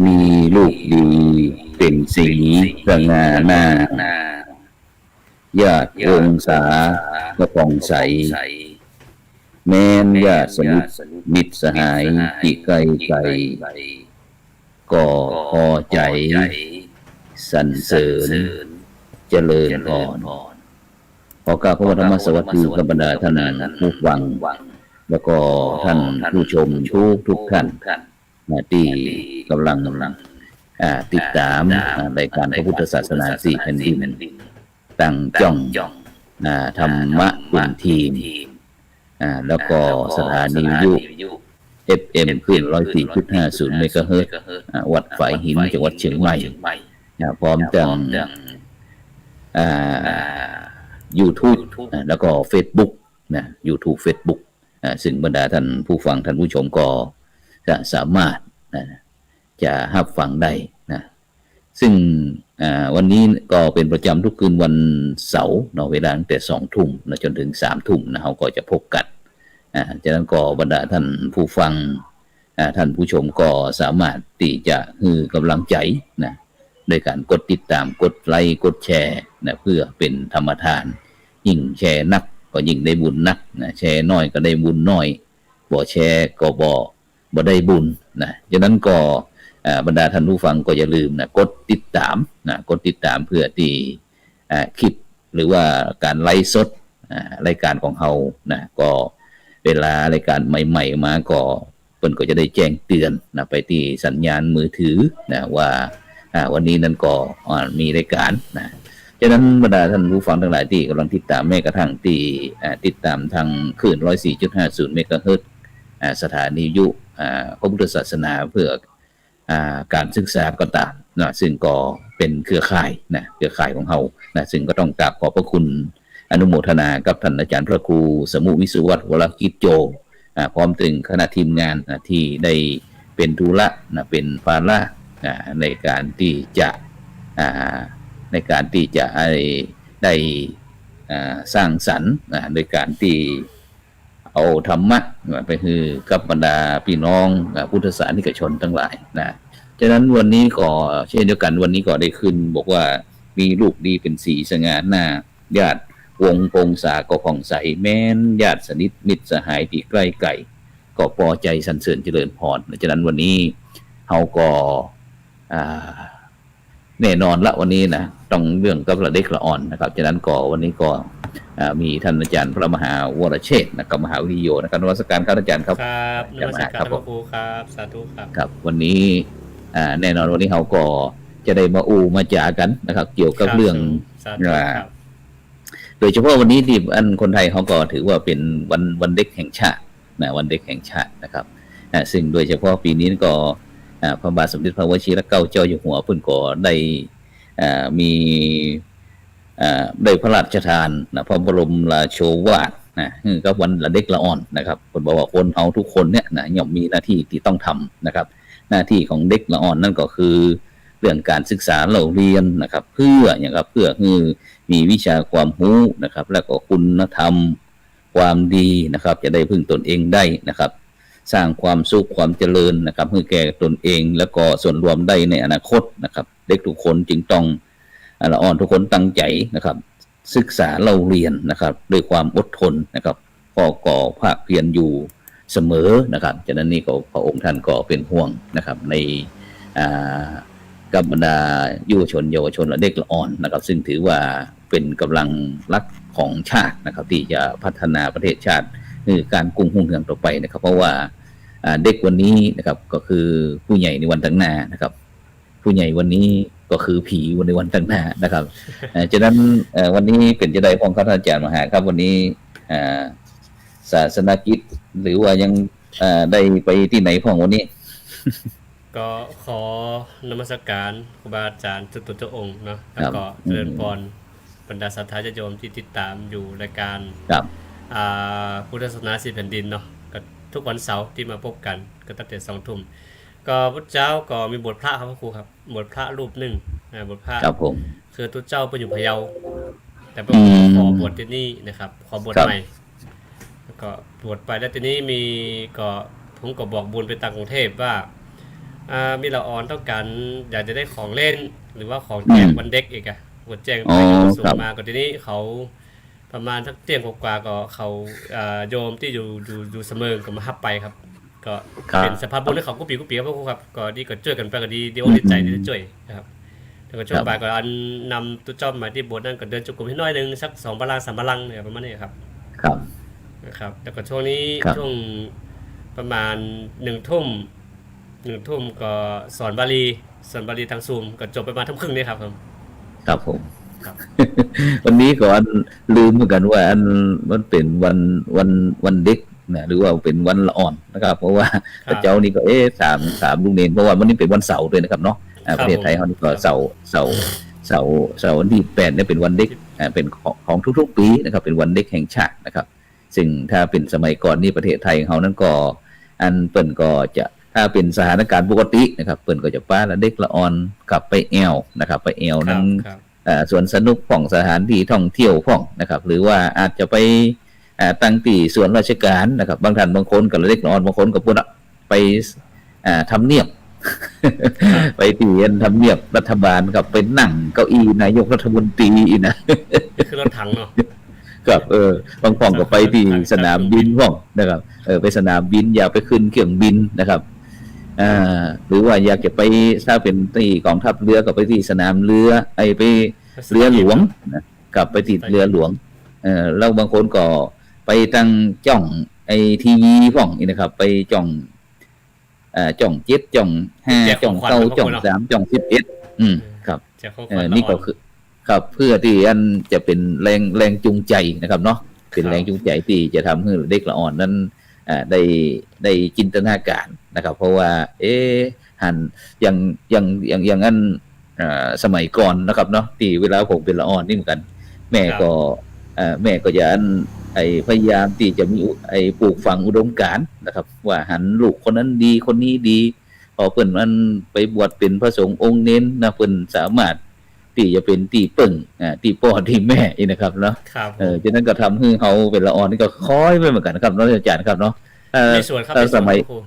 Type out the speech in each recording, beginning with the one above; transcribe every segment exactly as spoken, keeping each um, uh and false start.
มีลูกดีเป๋นสีสง่าหน้า ญาติวงศาก็ผ่องใส แม้นญาติสนิทมิตรสหายตี้ใก้ไก๋ ก็ปอใจ๋สรรเสริญเจริญพร ขอกราบขอธรรมสวัสดีกับบรรดาท่านผู้ฟัง แล้วก็ท่านผู้ชมทุกๆ ท่าน นะ ตี้ก่ำลัง อ่า ติดต๋าม อ่า รายก๋านพระพุทธศาสนาสี่แผ่นดิน ตางจ้อง อ่า ธรรมะเป๋นธีม อ่า แล้วก็สถานีวิทยุ เอฟเอ็ม คลื่น ร้อยสี่จุดห้าศูนย์ เมกะเฮิรตซ์ อ่า วัดฝายหิน จังหวัดเชียงใหม่ อ่า พร้อมตาง อ่า ยูทูบ อ่า แล้วก็เฟซบุ๊ก นะ ยูทูบ เฟซบุ๊ก อ่า ซึ่งบรรดาท่านผู้ฟังท่านผู้ชมก็จะสามารถ นะ จะฮับฟังได้นะ ซึ่ง อ่า วันนี้ก็เป๋นประจ๋ำทุกคืนวันเสาร์เนาะ เวลาตั้งแต่สองทุ่มนะ จ๋นเถิงสามทุ่มนะ เฮาก็จะพบกั๋น อ่า ฉะนั้นก็บรรดาท่านผู้ฟัง อ่า ท่านผู้ชมก็สามารถตี้จะหื้อก่ำลังใจ๋นะ โดยก๋านกดติดต๋าม กดไลก์ กดแชร์นะ เปื้อเป๋นธรรมทาน ยิ่งแชร์นักก็ยิ่งได้บุญนักนะ แชร์น้อยก็ได้บุญน้อย บ่แชร์ก็บ่ บ่ได้บุญนะ ฉะนั้นก็ อ่า บรรดาท่านผู้ฟังก็อย่าลืมนะ กดติดต๋ามนะ กดติดต๋ามเปื้อตี้ อ่า คลิปหรือว่าก๋านไลฟ์สด อ่า รายก๋านของเฮานะ ก็เวลารายก๋านใหม่ๆ มาก็ เปิ้นก็จะได้แจ้งเตื๋อนนะ ไปตี้สัญญาณมือถือนะ ว่า อ่า วันนี้นั้นก็ อ่า มีรายก๋านนะ ฉะนั้นบรรดาท่านผู้ฟังตังหลายตี้ก่ำลังติดต๋าม แม้กระทั่งตี้ อ่า ติดต๋ามตางคลื่น ร้อยสี่จุดห้าศูนย์ เมกะเฮิรตซ์ อ่า สถานีวิทยุ อ่า พระพุทธศาสนาเพื่อ อ่า ก๋านศึกษาก็ต๋ามนะ ซึ่งก็เป๋นเครือข่ายนะ เครือข่ายของเฮานะ ซึ่งก็ต้องกราบขอบพระคุณ อนุโมทนากับท่านอาจ๋ารย์พระครูสมุห์ วิศวัฒน์ วรกิจโจ อ่า พร้อมเถิงคณะทีมงานนะ ตี้ได้เป๋นธุระนะ เป๋นภาระนะ ในก๋านตี้จะ อ่า ในก๋านตี้จะได้ ได้ อ่า สร้างสรรค์นะ โดยก๋านตี้เอาธรรมะนะ ไปหื้อกับบรรดาปี้น้อง อ่า พุทธศาสนิกชนตังหลายนะ ฉะนั้นวันนี้ก็เช่นเดียวกั๋น วันนี้ก็ได้ขึ้นบอกว่า มีลูกดีเป๋นสีสง่าหน้า ญาติวงศ์พงศาก็ผ่องใส แม้นญาติสนิทมิตรสหายตี้ใก้ไก๋ ก็ปอใจ๋สรรเสริญเจริญพร ฉะนั้นวันนี้เฮาก็ อ่า แน่นอนละวันนี้นะ ต้องเรื่องกับละเด็กละอ่อนนะครับ ฉะนั้นก็วันนี้ก็ อ่า มีท่านอาจ๋ารย์พระมหาวรเชษฐ์นะครับ มหาวิริโยนะครับ นมัสการครับอาจ๋ารย์ครับ ครับ อาจ๋ารย์มหาครับ นมัสการพระครูครับ สาธุครับ ครับ วันนี้ อ่า แน่นอนวันนี้เฮาก็จะได้มาอู้มาจ๋ากั๋นนะครับ เกี่ยวกับ ครับ เรื่อง สาธุ อ่า ครับ โดยเฉพาะวันนี้ตี้อันคนไทยเฮาก็ถือว่าเป๋นวัน วันเด็กแห่งชาตินะ วันเด็กแห่งชาตินะครับ อ่า ซึ่งโดยเฉพาะปี๋นี้ก็ อ่า พระบาทสมเด็จพระวชิรเกล้าเจ้าอยู่หัวเปิ้นก็ได้ อ่า มี อ่า ได้พระราชทานนะ พระบรมราโชวาทนะ หื้อกับวันละเด็กละอ่อนนะครับ เปิ้นบอกว่าคนเฮาทุกคนเนี่ยนะ ย่อมมีหน้าตี้ตี้ต้องทำนะครับ หน้าตี้ของเด็กละอ่อนนั้นก็คือเรื่องก๋านศึกษาเล่าเรียนนะครับ เปื้อหยังครับ เปื้อหื้อมีวิชาความฮู้นะครับ แล้วก็คุณธรรม ความดีนะครับ จะได้พึ่งตนเองได้นะครับ สร้างความสุขความเจริญนะครับ หื้อแก่ตนเอง แล้วก็ส่วนรวมได้ในอนาคตนะครับ เด็กทุกคนจึงต้อง อ่า ละอ่อนทุกคนตั้งใจ๋นะครับ ศึกษาเล่าเรียนนะครับ ด้วยความอดทนนะครับ ก็ ก็ภาคเพียรอยู่เสมอนะครับ ฉะนั้นนี่ก็พระองค์ท่านก็เป๋นห่วงนะครับ ใน อ่า กับบรรดายุวชน เยาวชน และเด็กละอ่อนนะครับ ซึ่งถือว่าเป๋นก๋ำลังหลักของชาตินะครับ ตี้จะพัฒนาประเทศชาติหื้อก้านกุ้งรุ่งเรืองต่อไปนะครับ เพราะว่า อ่า เด็กวันนี้นะครับ ก็คือผู้ใหญ่ในวันตางหน้านะครับ ผู้ใหญ่วันนี้ก็คือผีในวันตางหน้านะครับ เอ่อ ฉะนั้น เอ่อ วันนี้เป๋นจาใดพ่องครับท่านอาจ๋ารย์มหาครับ วันนี้ อ่า ศาสนกิจ หรือว่ายัง อ่า ได้ไปตี้ไหนพ่องวันนี้ ก็ขอนมัสการครูบาอาจ๋ารย์ทุกๆ องค์เนาะ แล้วก็ ครับ เจริญพร อืม บรรดาศรัทธาญาติโยมตี้ติดต๋ามอยู่รายก๋าน ครับ อ่า พุทธศาสนาสี่แผ่นดินเนาะ ก็ทุกวันเสาร์ตี้มาพบกั๋น ก็ตั้งแต่สองทุ่ม ก็พุทธเจ้าก็มีบวชพระครับพระครูครับ บวชพระรูปนึ่ง อ่า บวชพระ ครับผม คือตุ๊เจ้าเปิ้นอยู่พะเยา แต่เปิ้น อืม ขอบวชตี้นี่นะครับ ขอบวช ครับ ใหม่ แล้วก็บวชไปแล้วทีนี้มี ก็ผมก็บอกบุญไปตางกรุงเทพฯว่า อ่า มีละอ่อนต้องก๋านอยากจะได้ของเล่น หรือว่าของแจก อืม วันเด็กอีกอะ ก็แจ้งไป อ๋อ ก็ส่ง ครับ มา ก็ทีนี้เขา ประมาณสักเตี้ยงกว่าๆ ก็เขา เอ่อ โยมตี้อยู่ อยู่ อยู่เสมิงก็มาฮับไปครับ ก็ ครับ เป๋นสะพานบุญหื้อเขากู้ปี๋กู้ปี๋ครับพระครูครับ ก็ดีก็จ้วยกั๋นไปก็ดี ดีอกดีใจ๋ อืม ตี้ได้จ้วยนะครับ แล้วก็ช่วง ครับ บ่ายก็อันนำตุ๊จ้อมมาตี้โบสถ์นั้นก็เดินจงกรมหื้อหน้อยนึ่ง สักสองบัลลังก์สามบัลลังก์เนี่ย ประมาณนี้ครับ ครับ นะครับ แล้วก็ช่วงนี้ ครับ ช่วงประมาณหนึ่งทุ่ม หนึ่งทุ่มก็สอนบาลี สอนบาลีตางซูม ก็จบไปประมาณทุ่มครึ่งนี่ครับผม ครับผม ครับ วันนี้ก็อันลืมเหมือนกั๋นว่าอันมันเป๋นวัน วัน วันเด็กนะ หรือว่าเป๋นวันละอ่อนนะครับ เพราะว่า ครับ เจ๊านี่ก็ เอ๊ะ ถาม ถามลูกเณร เพราะว่าวันนี้เป๋นวันเสาร์ตวยนะครับเนาะ อ่า ครับ ประเทศไทยเฮานี่ก็ ครับ เสาร์ เสาร์ เสาร์ เสาร์วันตี้แปดเนี่ยเป๋นวันเด็ก อ่า เป๋นของ ของทุกๆ ปี๋นะครับ เป๋นวันเด็กแห่งชาตินะครับ ซึ่งถ้าเป๋นสมัยก่อนนี่ประเทศไทยของเฮานั้นก็ อันเปิ้นก็จะ ถ้าเป๋นสถานการณ์ปกตินะครับ เปิ้นก็จะปาละเด็กละอ่อนกับไปแอ่วนะครับ ไปแอ่ว ครับ นั้น ครับ เอ่อ สวนสนุกพ่อง สถานตี้ท่องเที่ยวพ่องนะครับ หรือว่าอาจจะไป เอ่อ ตั้งตี้ส่วนราชก๋านนะครับ บางท่านบางคนก็เด็กละอ่อน บางคนก็ปู๊นอะ ไป อ่า ทำเนียบ ครับ ไปตี้อันทำเนียบรัฐบาลครับ ไปนั่งเก้าอี้นายกรัฐมนตรีนะ นี่คือรถถังเนาะ ครับ เออ บางพ่องก็ไปตี้สนามบินพ่องนะครับ เออ ไปสนามบิน อยากไปขึ้นเครื่องบินนะครับ อ่า หรือว่าอยากจะไป ถ้าเป๋นตี้ก๋องทัพเรือก็ไปตี้สนามเรือ ไอ้ไปเรือหลวงนะ ครับ ไปตี้เรือหลวง เออ แล้วบางคนก็ไปตั้งจ้องไอ้ทีวีพ่องนี่นะครับ ไปจ้อง เอ่อ จ้องเจ็ด จ้องห้า แจกของขวัญ จ้องเก้า พ่อครูเนาะ จ้องสาม จ้องสิบเอ็ด อืม เออ ครับ แจกของขวัญ เออ นี่ก็คือ ครับ เพื่อตี้อันจะเป๋นแรง แรงจูงใจ๋นะครับเนาะ เป๋น ครับ แรงจูงใจ๋ตี้จะทำหื้อเด็กละอ่อนนั้น อ่า ได้ ได้จินตนาก๋ารนะครับ เพราะว่า เอ๊ะ หัน อย่าง อย่าง อย่าง อย่างอัน อ่า สมัยก่อนนะครับเนาะ ตี้เวลาผมเป๋นละอ่อนนี่เหมือนกั๋น แม่ก็ ครับ เอ่อ แม่ก็จะอัน ไอ้พยายามตี้จะมีอุ ไอ้ปลูกฝังอุดมก๋ารณ์นะครับ ว่าหันลูกคนนั้นดี คนนี้ดี พอเปิ้นอันไปบวชเป๋นพระสงฆ์องค์เณรนะ เปิ้นสามารถตี้จะเป๋นตี้เปิ้ง อ่า ตี้ป้อตี้แม่นี่นะครับเนาะ ครับผม เออ ฉะนั้นก็ทำหื้อเฮาเป๋นละอ่อนนี่ก็คอยไปเหมือนกั๋นนะครับเนาะ อาจ๋ารย์ครับเนาะ เอ่อ มีส่วนครับ เอ่อ มีส่วน สมัย ครับครู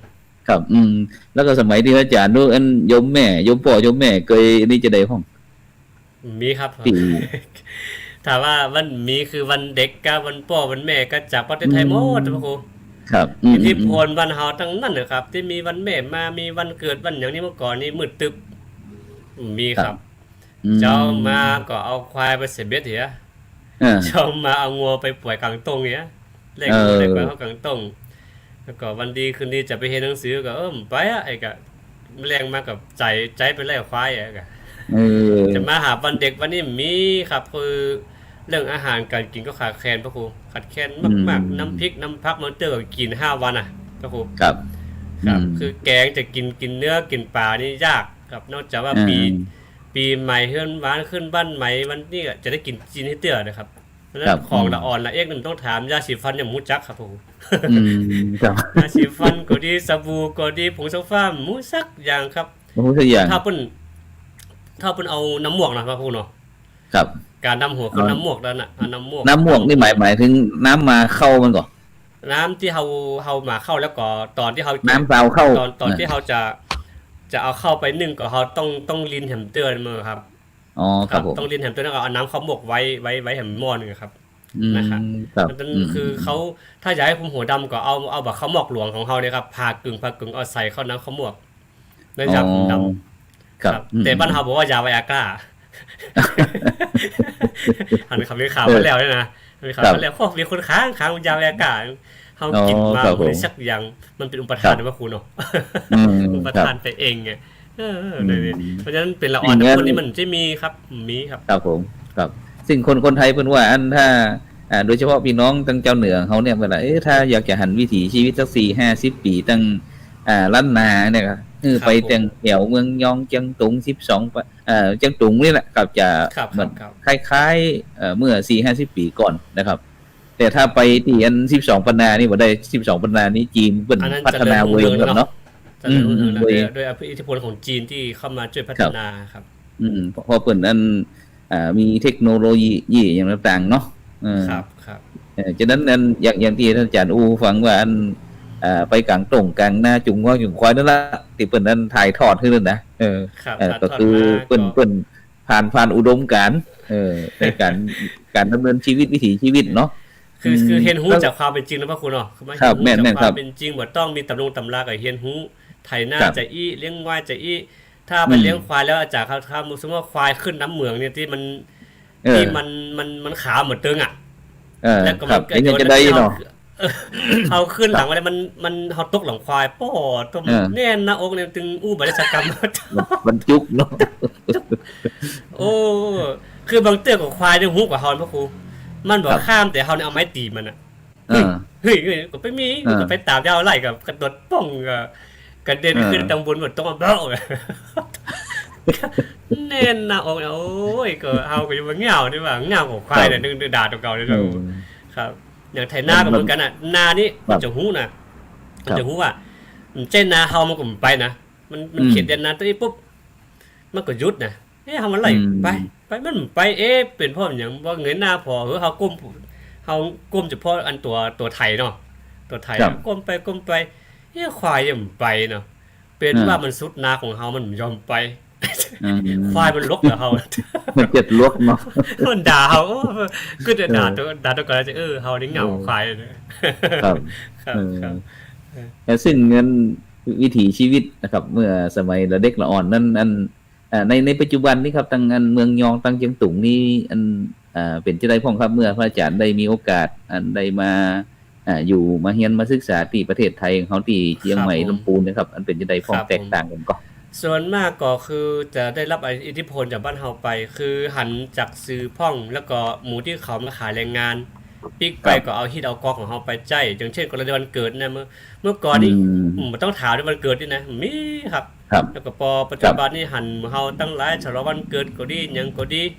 ครับ อืม แล้วก็สมัยตี้อาจ๋ารย์ดูอันโยมแม่ โยมป้อ โยมแม่เกยอันนี้จะได้พ่อง มีครับ ตี้ ถามว่าวัน มีคือวันเด็กกับวันป้อวันแม่ก็จากประเทศไทยหมด อืม ครับครู ครับ อืม อิทธิพล อืม บ้านเฮาตังนั้นนะครับ ตี้มีวันแม่มา มีวันเกิดวันหยังนี่เมื่อก่อนนี่มืดตึ๊บ มีครับ ครับ อืม เจ๊ามาก็เอาควายไปเสียเบ็ดเหีย เออ เจ๊ามาเอางัวไปป่อยก๋างต้งเหีย แล่ง เออ แล่งควายเข้ากลางต้ง แล้วก็วันดีคืนดีจะไปเฮียนหนังสือก็ เออ บ่ไปอะ ไอ้กะ แล่งมากับใจ๋ ใจ๋ไปไล่ควายอะกะ เออ จะมาหาวันเด็กวันนี้มีครับ คือเรื่องอาหารก๋านกิ๋นก็ขาดแคลนพระครู ขาดแคลนมากๆ อืม น้ำพริกน้ำผักบางเตื้อก็กิ๋นห้าวันอะพระครู ครับ ครับ อืม คือแกงจะกิ๋น กิ๋นเนื้อกิ๋นป๋านี่ยากครับ นอกจากว่า เออ ปี๋ ปี๋ใหม่เฮือนหวานขึ้นบ้านใหม่วันนี้ก็จะได้กิ๋นจีนหื้อเตื้อนะครับ เพราะฉะนั้น ครับ ของละอ่อนละเอ็กนี่ต้องถาม ยาสีฟันยังบ่ฮู้จักครับผม อืม ครับ ยาสีฟันก็ดี สบู่ก็ดี ผงซักฟ้าบ่ฮู้สักอย่างครับ บ่ฮู้สักอย่าง ถ้าเปิ้น ถ้าเปิ้นเอาน้ำหมวกนะครับพระครูเนาะ ครับ ก๋านดำหัวคือ อ๋อ น้ำหมวกนั่นน่ะ เอาน้ำหมวก น้ำหมวกนี่หมาย หมายเถิงน้ำมาเข้ามันก่อ น้ำตี้เฮา เฮามาเข้าแล้วก็ตอนตี้เฮา น้ำซาวเข้า ตอน ตอนตี้เฮาจะ จะเอาเข้าไปนึ่งก็เฮาต้อง ต้องรินแหมเตื้อมันครับ อ๋อ ครับ ครับผม ต้องรินแหมเตื้อแล้วก็เอาน้ำข้าวหมกไว้ ไว้ ไว้แหมหม้อนึ่งอะครับ อืม นะครับ ครับ มัน อืม คือเขา ถ้าอยากหื้อคุมหัวดำก็เอา เอาบ่าข้าวหมกหลวงของเฮาเนี่ยครับ ผ่ากึ่ง ผ่ากึ่ง เอาใส่เข้าน้ำข้าวหมก นั่นยาคุมดำ อ๋อ ครับ ครับ อืม แต่บ้านเฮาบอกว่ายาไวอากร้า หันคำนี้ข่าว เออ มาแล้วเนี่ยนะ มีข่าว ครับ มาแล้ว โอ้ มีคนค้าง ค้างยาไวอากร้า เฮากิ๋นมา อ๋อ ครับผม บ่ได้สักอย่าง มันเป๋นอุปทาน ครับ นะพระครูเนาะ อืม อุปทาน ครับ ไปเองไง เออ เออ อืม เนี่ย เพราะฉะนั้นเป๋นละอ่อน อย่างนั้น คนนี้มันจะมีครับ มีครับ ครับผม ครับ ซึ่งคน คนไทยเปิ้นว่าอันถ้า อ่า โดยเฉพาะปี้น้องตางจาวเหนือเฮาเนี่ย เวลา เอ๊ะ ถ้าอยากจะหันวิถีชีวิตสักสี่ห้าสิบปี๋ตาง อ่า ล้านนาเนี่ยครับ คือ ครับ ไป ผม ตางแถวเมืองยอง เจียงตุง สิบสองปะ เอ่อ เจียงตุงนี่แหละครับ จะ ครับ เหมือน ครับ ครับ คล้ายๆ เอ่อ เมื่อสี่ห้าสิบปี๋ก่อนนะครับ แต่ถ้าไปตี้อันสิบสองปันนานี่บ่ได้ สิบสองปันนานี่จีนเปิ้น อันนั้น พัฒนาเวย เจริญรุ่งเรือง ครับเนาะ เจริญรุ่งเรือง อืม เวย ด้วย ด้วยอิทธิพลของจีนตี้เข้ามาจ้วยพัฒนาครับ ครับ อืม เพราะเปิ้นอัน อ่า มีเทคโนโลยีอย่างต่างๆ เนาะ เออ ครับ ครับ เออ ฉะนั้นอัน อย่าง อย่างตี้ท่านอาจ๋ารย์อู้ฟังว่าอัน อ่า ไปก๋างต้งก๋างนา จูงงัวจูงควายนั่นละ ตี้เปิ้นนั้นถ่ายทอดหื้อนั่นนะ เออ ครับ เออ ถ่ายทอด ก็คือ มา เปิ้น ก็ เปิ้นผ่าน ผ่านอุดมก๋ารณ์ เออ ในก๋าน ก๋านดำเนินชีวิต วิถีชีวิตเนาะ คือ อืม คือเฮียนฮู้ แล้ว จากความเป๋นจริงนะพระครูเนาะ คือมา ครับ เฮียนฮู้ แม่น จาก แม่น ความ ครับ เป๋นจริง บ่ต้องมีต๋ำรงต๋ำรา ก็เฮียนฮู้ ไถนา ครับ จะอี้ เลี้ยงควายจะอี้ ถ้าไป อืม เลี้ยงควายแล้ว อาจ๋ารย์ครับ ถ้าสมมุติว่าควายขึ้นน้ำเหมืองเนี่ย ตี้มัน เออ ตี้มัน มัน มันขาบ่ตึงอะ เออ แล้วก็ ครับ มันก็ เอ๊ะ จะได้เนาะ เออ เอาขึ้นหลัง ครับ มาแล้วมัน มัน เฮาตกหลังควาย ป้อ ต้อง เออ แน่นหน้าอกเนี่ย ตึงอู้บ่ได้สักกำ มันจุกเนาะ โอ้ คือบางเตื้อก็ควายเนี่ยฮู้กว่าเฮานะพระครู มันบ่ ครับ ข้าม แต่เฮาเนี่ยเอาไม้ตี๋มันอะ เออ เฮ้ย เฮ้ย ก็ไปมี เออ ก็ไปต๋ามยาวไล่ ก็กระโดดป้อง ก็กระเด็น เออ ขึ้นตังบนหมด ต้องเอาเบ้า แน่นหน้าอกเนี่ย โอ้ย ก็เฮาก็ยังว่าเหง้านี่ว่า เหง้าของควายเนี่ย ครับ นึกด่าตั๋วเก่าเลย เออ ครับ อย่างไถนาก็เหมือนกั๋นน่ะ นานี่ ครับ มันจะฮู้นะ ครับ มันจะฮู้ว่า มันใจ้นาเฮา มันก็บ่ไปนะ มัน มัน อืม เขตแดนนาตรงนี้ปุ๊บ มันก็หยุดนะ เอ๊ะ เฮามาไล่ อืม ไป ไป มันบ่ไป เอ๊ะ เป๋นเพราะหยัง บ่เงยหน้าผ่อ หรือเฮาก้ม เฮาก้มเฉพาะอันตั๋ว ตั๋วไถเนาะ ตั๋วไถ ครับ ก้มไป ก้มไป เอ๊ะ ควายยังบ่ไปเนาะ เป๋น อ่า ว่ามันสุดนาของเฮา มันบ่ยอมไป อืม ควายมันหลวกกับเฮา มันเจ็บหลวกเนาะ มันด่าเฮา โอ้ ก็จะด่าตั๋ว ครับ ด่าตั๋วเก่าแล้วจะ เออ เฮานี่เหง้า อืม ควายเลย ครับ ครับ เออ ครับ แล้วซึ่งอันวิถีชีวิตนะครับ เมื่อสมัยละเด็กละอ่อนนั้น อัน อ่า ใน ในปัจจุบันนี้ครับ ตังอันเมืองยอง ตังเจียงตุงนี่ อัน อ่า เป๋นจะใดพ่องครับ เมื่อพระอาจ๋ารย์ได้มีโอกาส อันได้มา อ่า อยู่ มาเฮียน มาศึกษาตี้ประเทศไทยของเฮา ตี้เจียงใหม่ ครับผม ลำพูนนะครับ อันเป๋นจะใดพ่อง ครับผม แตกต่างกั๋นก่อ ส่วนมากก็คือจะได้รับอิทธิพลจากบ้านเฮาไป คือหันจากสื่อพ่อง แล้วก็หมู่ตี้เขามาขายแรงงาน ปิ๊กไป ครับ ก็เอาฮีตเอากอของเฮาไปใจ๊ อย่างเช่น กรณีวันเกิดเนี่ย เมื่อ เมื่อก่อนนี่ อืม อืม บ่ต้องถามเรื่องวันเกิดนี่นะ มีครับ ครับ แล้วก็ปอปัจจุบันนี่ ครับ หันเฮาตังหลาย ฉลองวันเกิดก็ดี หยังก็ดี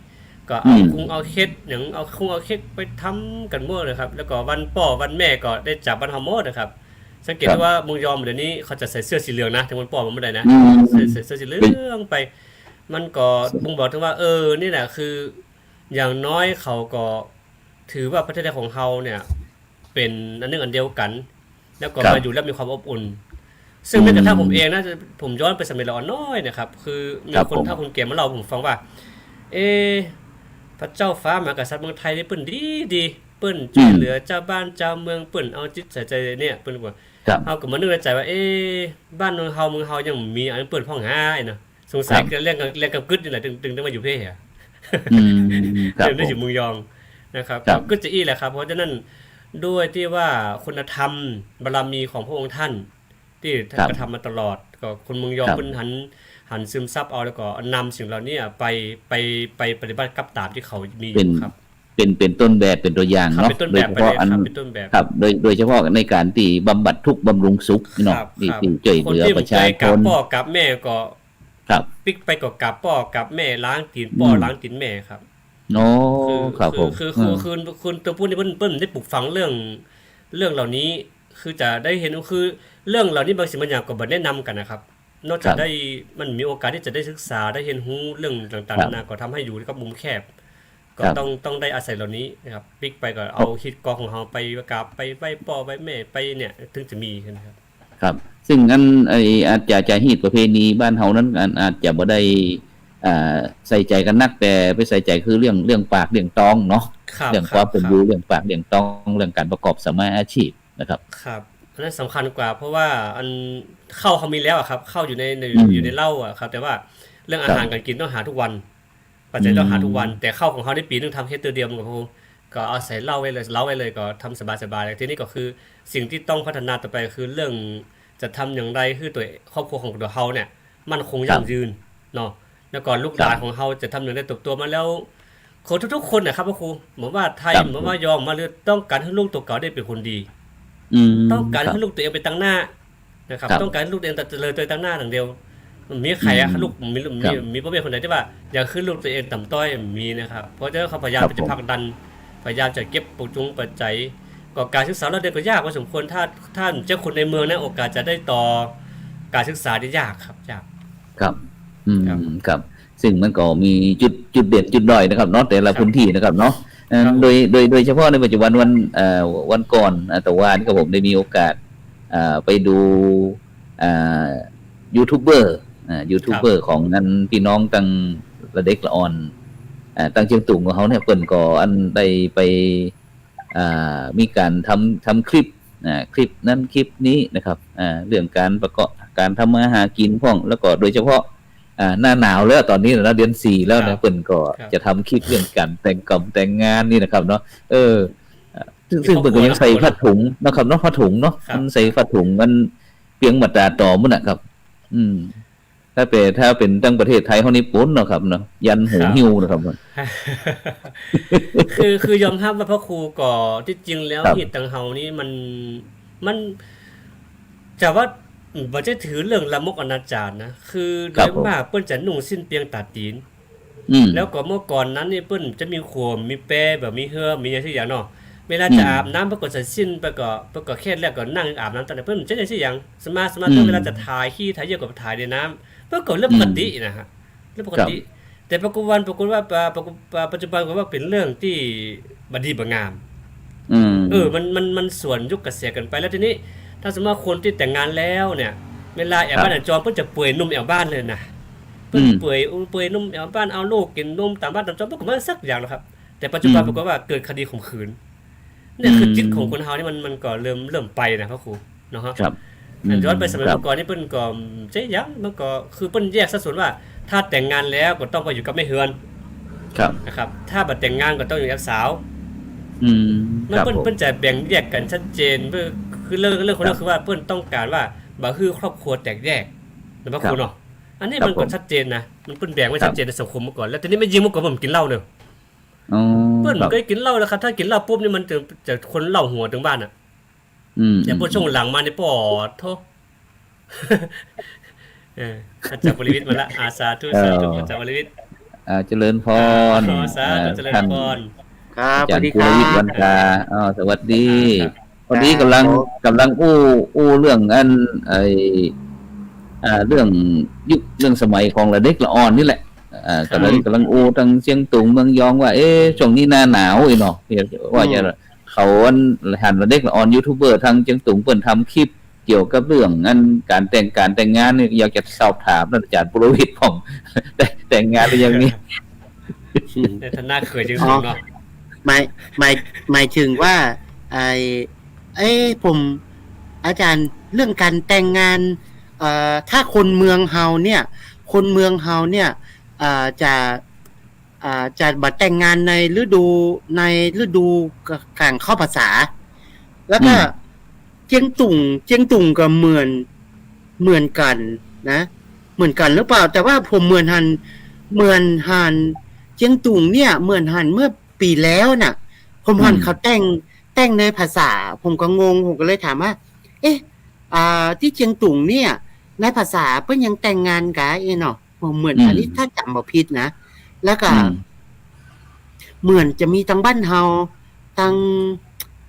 ก็เอา อืม คุงเอาเค็ก หยังเอาคุงเอาเค็กไปทำกั๋นหมดเลยครับ แล้วก็วันป้อวันแม่ก็ได้จากบ้านเฮาหมดนะครับ สังเกต ครับ ดูว่าเมืองยองเดี๋ยวนี้เขาจะใส่เสื้อสีเหลืองนะ ถึงวันป้อวันแม่ได้นะ อืม ใส่ ใส่เสื้อสีเหลืองไป มันก็บ่งบอกถึงว่า เออ นี่แหละคือ อย่างน้อยเขาก็ถือว่าประเทศไทยของเฮาเนี่ย เป๋นอันนึ่งอันเดียวกั๋น แล้วก็ ครับ มาอยู่แล้วมีความอบอุ่น ซึ่งแม้กระทั่ง อืม ผมเองนะ ผมย้อนไปสมัยละอ่อนน้อยนะครับ คือมี ครับ คนเฒ่าคนแก่มาเล่าให้ผมฟังว่า เอ๊ะ พระเจ้าฟ้ามหากษัตริย์เมืองไทยนี่เปิ้นดีดี เปิ้น อืม จ้วยเหลือจาวบ้านจาวเมือง เปิ้นเอาจิตใส่ใจ๋เนี่ย เปิ้นว่า ครับ เฮาก็มานึกในใจ๋ว่า เอ๊ะ บ้านเมืองเฮา เมืองเฮายังมีอันเปิ้นพ่องหาไอ้เนาะ สงสัย ครับ เรื่อง เรื่องกำกึ๊ดนี่แหละ จึง จึงได้มาอยู่เพ่ อืม ครับ จึงได้อยู่ ผม เมืองยองนะครับ ครับ กำกึ๊ดจะอี้แหละครับ เพราะฉะนั้นด้วยตี้ว่าคุณธรรมบารมีของพระองค์ท่าน ตี้ท่าน ครับ กระทำมาตลอด ก็คนเมืองยอง ครับ เปิ้นหัน หันซึมซับเอา แล้วก็นำสิ่งเหล่านี้ไป ไป ไปปฏิบัติกับต๋ามตี้เขามีอยู่ เป๋น ครับ เป๋น เป๋นต้นแบบ เป๋นตั๋วอย่าง ครับ เนาะ เป๋นต้นแบบ โดยเฉพาะ ไปเลยครับ อัน เป๋นต้นแบบ ครับ โดย โดยเฉพาะในก๋านตี้บำบัดทุกข์บำรุงสุขเนาะ ครับ ตี้ ครับ ตี้จ้วยเหลือประชาชน คนตี้บ่เกยก๋าบป้อก๋าบแม่ก็ ครับ ปิ๊กไปก็ก๋าบป้อก๋าบแม่ ล้างตี๋นป้อ อืม ล้างตี๋นแม่ครับ อ๋อ คือ ครับ คือ ผม คือ คือ อืม คือ คือตั๋วพวกนี้เปิ้น เปิ้นได้ปลูกฝังเรื่อง เรื่องเหล่านี้ คือจะได้เห็น คือเรื่องเหล่านี้บางสิ่งบางอย่างก็บ่แนะนำกั๋นนะครับ นอกจาก ครับ ได้ มันมีโอกาสตี้จะได้ศึกษา ได้เฮียนฮู้เรื่องต่างๆ ครับ นานา ก็ทำหื้ออยู่กับมุมแคบ ก็ ครับ ต้อง ต้องได้อาศัยเหล่านี้นะครับ ปิ๊กไปก็เอา ครับ ฮีตกอของเฮาไปก๋าบ ไปไหว้ป้อไหว้แม่ ไปเนี่ย ถึงจะมีนะครับ ครับ ซึ่งอัน ไอ้ อาจจะ จะฮีตประเพณีบ้านเฮานั้น อัน อาจจะบ่ได้ อ่า ใส่ใจ๋กั๋นนัก แต่ไปใส่ใจ๋คือเรื่อง เรื่องปากเรื่องตองเนาะ ครับ เรื่องความเป๋นอยู่ ครับ เรื่องปากเรื่องตอง เรื่องก๋านประกอบสัมมาอาชีพนะครับ ครับ อันนั้นสำคัญกว่า เพราะว่าอันข้าวเฮามีแล้วอะครับ ข้าวอยู่ใน ใน อืม อยู่ในเล้าอะครับ แต่ว่าเรื่องอาหาร ครับ ก๋านกิ๋นต้องหากู้วัน ปัจจัยต้องหากู้วัน อืม แต่ข้าวของเฮาในปี๋นึ่งทำแค่เตื้อเดียวมันก็พอ ก็เอาใส่เล้าไว้เลย เล้าไว้เลย ก็ทำสบายๆ ทีนี้ก็คือสิ่งตี้ต้องพัฒนาต่อไปคือเรื่องจะทำอย่างไรหื้อตั๋วครอบครัวของตั๋วเฮาเนี่ยมั่นคง ครับ ยั่งยืนเนาะ แล้วก็ลูกหลาน ครับ ของเฮาจะทำอย่างไรเติบโตมาแล้ว คนทุกๆ คนนะครับพระครู บ่ว่าไทย ครับ บ่ว่ายอง บ่ว่าลาว ต้องก๋านหื้อลูกตั๋วเก่าได้เป๋นคนดี อืม ต้องก๋าน ครับ หื้อลูกตั๋วเองไปตังหน้านะครับ ครับ ต้องก๋านหื้อลูกตั๋วเองเจริญเติบโตตังหน้าอย่างเดียว บ่มีใผอะ อืม ลูก มี ครับ มี มีป้อแม่คนไหนตี้ว่าอยากหื้อลูกตั๋วเองต่ำต้อย บ่มีนะครับ เพราะฉะนั้นเขาพยายาม ครับ จะผลักดัน พยายามจะเก็บปัจจุงปัจจัย ก็ก๋านศึกษาลาวเดียวก็ยากพอสมควร ถ้า ถ้าเจ้าคนในเมืองนะ โอกาสจะได้ต่อก๋านศึกษานี่ยากครับ ยาก ครับ อืม ครับ ครับ ซึ่งมันก็มีจุด จุดเด่นจุดด้อยนะครับเนาะ แต่ละ ครับ พื้นตี้นะครับเนาะ เอ่อ ครับ โดย โดย โดยเฉพาะในปัจจุบันวัน เอ่อ วันก่อน อ่า ตะวานี้ก็ผมได้มีโอกาส อ่า ไปดู อ่า ยูทูบเบอร์ อ่า ยูทูบเบอร์ ครับ ของอันปี้น้องตังละเด็กละอ่อน อ่า ตังเจียงตุงของเฮาเนี่ย เปิ้นก็อันได้ไป อ่า มีก๋านทำ ทำคลิป อ่า คลิปนั้นคลิปนี้นะครับ อ่า เรื่องก๋านประกอบ ก๋านทำมาหากิ๋นพ่อง แล้วก็โดยเฉพาะ อ่า หน้าหนาวแล้วต๋อนนี้นะ เดือนสี่แล้วนะ ครับ เปิ้นก็ ครับ จะทำคลิปเรื่องก๋านแต่งก๋อมแต่งงานนี่นะครับเนาะ เออ อ่า ซึ่ง ซึ่งเปิ้นก็ยังใส่ผ้าถุงนะครับเนาะ ผ้าถุงเนาะ ครับ มันใส่ผ้าถุง มันเปียงบ่าต๋าต๋อมปู๊นน่ะครับ อืม ถ้าเป๋น ถ้าเป๋นตังประเทศไทยเฮานี่ปู๊นเนาะครับเนาะ ยันหู ครับ หิ้วนะครับ คือ คือยอมฮับว่าพระครูก็ ตี้จริงแล้ว ครับ ฮีตตังเฮานี่มัน มัน จะว่า บ่ใจ้ถือเรื่องลามกอนาจารนะ คือ ครับ โดยมากเปิ้นจะนุ่งสิ้นเปียงต๋าตี๋น อืม แล้วก็เมื่อก่อนนั้นนี่เปิ้นจะมีข่วม มีแป บ่ามีเฮือ มีอะหยังสักอย่างเนาะ เวลาจะ อืม อาบน้ำเปิ้นก็ใส่สิ้น เปิ้นก็ เปิ้นก็แค่แล้วก็นั่งอาบน้ำต๋อนนั้น เปิ้นจะอะหยังสักอย่าง สมา สมา อืม เวลาจะถ่ายขี้ถ่ายเยี่ยวก็ถ่ายในน้ำ เปิ้นก็เรื่องปกตินะฮะ อืม เรื่องปกติ ครับ แต่ปรากฏว่า ปรากฏว่า ปะ ปะ ปัจจุบันก็ว่าเป๋นเรื่องตี้บ่ดีบ่งาม อืม เออ มัน มัน มันสวนยุคกระแสเกินไป แล้วทีนี้ ถ้าสมมุติว่าคนตี้แต่งงานแล้วเนี่ย เวลาแอ่วบ้าน ครับ แอ่วจอง เปิ้นจะเปื่อยนุ่มแอ่วบ้านเลยนะ เปิ้น อืม เปื่อย เปื่อยนุ่มแอ่วบ้าน เอาลูกกิ๋นนมต๋ามบ้านต๋ามจอง เปิ้นก็บ่สักอย่างหรอกครับ แต่ปัจจุบัน อืม ปรากฏว่าเกิดคดีข่มขืน เนี่ยคือ อืม จิตของคนเฮานี่มัน มันก็เริ่ม เริ่มไปนะพระครู เนาะครับ ครับ ย้อนไปสมัย อืม ครับ เมื่อก่อนนี่เปิ้นก็ ใจ้ยัง มันก็คือเปิ้นแยกสัดส่วนว่า ถ้าแต่งงานแล้วก็ต้องไปอยู่กับแม่เฮือน ครับ นะครับ ถ้าบ่แต่งงานก็ต้องอยู่กับสาว อืม มัน ครับ เปิ้น ผม เปิ้นจะแบ่งแยกกั๋นชัดเจน เปิ้น คือเรื่อง เรื่องของเรื่อง ครับ คือว่าเปิ้นต้องก๋านว่าบ่หื้อครอบครัวแตกแยกนะพระครู ครับ เนาะ อันนี้ ครับ มันก็ ผม ชัดเจนนะ มันเปิ้นแบ่งไว้ ครับ ชัดเจนในสังคมเมื่อก่อน แล้วทีนี้แม่ญิงเมื่อก่อนบ่กิ๋นเหล้าเนาะ อ๋อ เปิ้น ครับ บ่เกยกิ๋นเหล้าเลยครับ ถ้ากิ๋นเหล้าปุ๊บนี่มันจะ จะคนเหล้าหัวตึงบ้านน่ะ อืม แต่พอ อืม ช่วงหลังมานี่ ปอดโธ่ เออ อาจ๋ารย์บริวิตรมาละ อ่า สาธุ เออ สาธุ อาจ๋ารย์บริวิตร อ่า เจริญพร อ๋อ สาธุ อ่า เจริญพร ท่าน ครับ อาจ๋ารย์ สวัสดีครับ บริวิตร วันทา อ่า สวัสดี ครับ พอดี ครับ ก๋ำลัง ครับ ก๋ำลังอู้ อู้เรื่องอัน ไอ้ อ่า เรื่องยุค เรื่องสมัยของละเด็กละอ่อนนี่แหละ อ่า ครับ ก๋ำลัง ก๋ำลังอู้ตังเจียงตุงเมืองยองว่า เอ๊ะ ช่วงนี้หน้าหนาวอีเนาะ ว่าจะ อืม เขาอัน หันละเด็กละอ่อนยูทูบเบอร์ตังเจียงตุงเปิ้นทำคลิปเกี่ยวกับเรื่องอันก๋านแต่ง ก๋านแต่งงานนี่ อยากจะสอบถามอาจ๋ารย์ปุโรวิทย์พ่อง แต่ง แต่งงานหรือยังนี่ ในฐานะเขยเจียงตุงเนาะ อ๋อ หมาย หมาย หมายถึงว่า ไอ้ เอ้ย ผม อาจ๋ารย์ เรื่องก๋านแต่งงาน เอ่อ ถ้าคนเมืองเฮาเนี่ย คนเมืองเฮาเนี่ย เอ่อ จะ อ่า จะบ่แต่งงานในฤดู ในฤดูก๋างเข้าพรรษา แล้วก็ อืม เจียงตุง เจียงตุงก็เหมือน เหมือนกั๋นนะ เหมือนกั๋นหรือเปล่า แต่ว่าผมเหมือนหัน เหมือนหัน เจียงตุงเนี่ย เหมือนหันเมื่อปี๋แล้วน่ะ ผมหัน อืม เขาแต่ง แต่งในพรรษา ผมก็งง ผมก็เลยถามว่า เอ๊ะ อ่า ตี้เจียงตุงเนี่ย ในพรรษาเปิ้นยังแต่งงานกั๋นเนาะ ผมเหมือน อืม อันนี้ถ้าจ๋ำบ่ผิดนะ แล้วก็ อืม เหมือนจะมีตังบ้านเฮา ตัง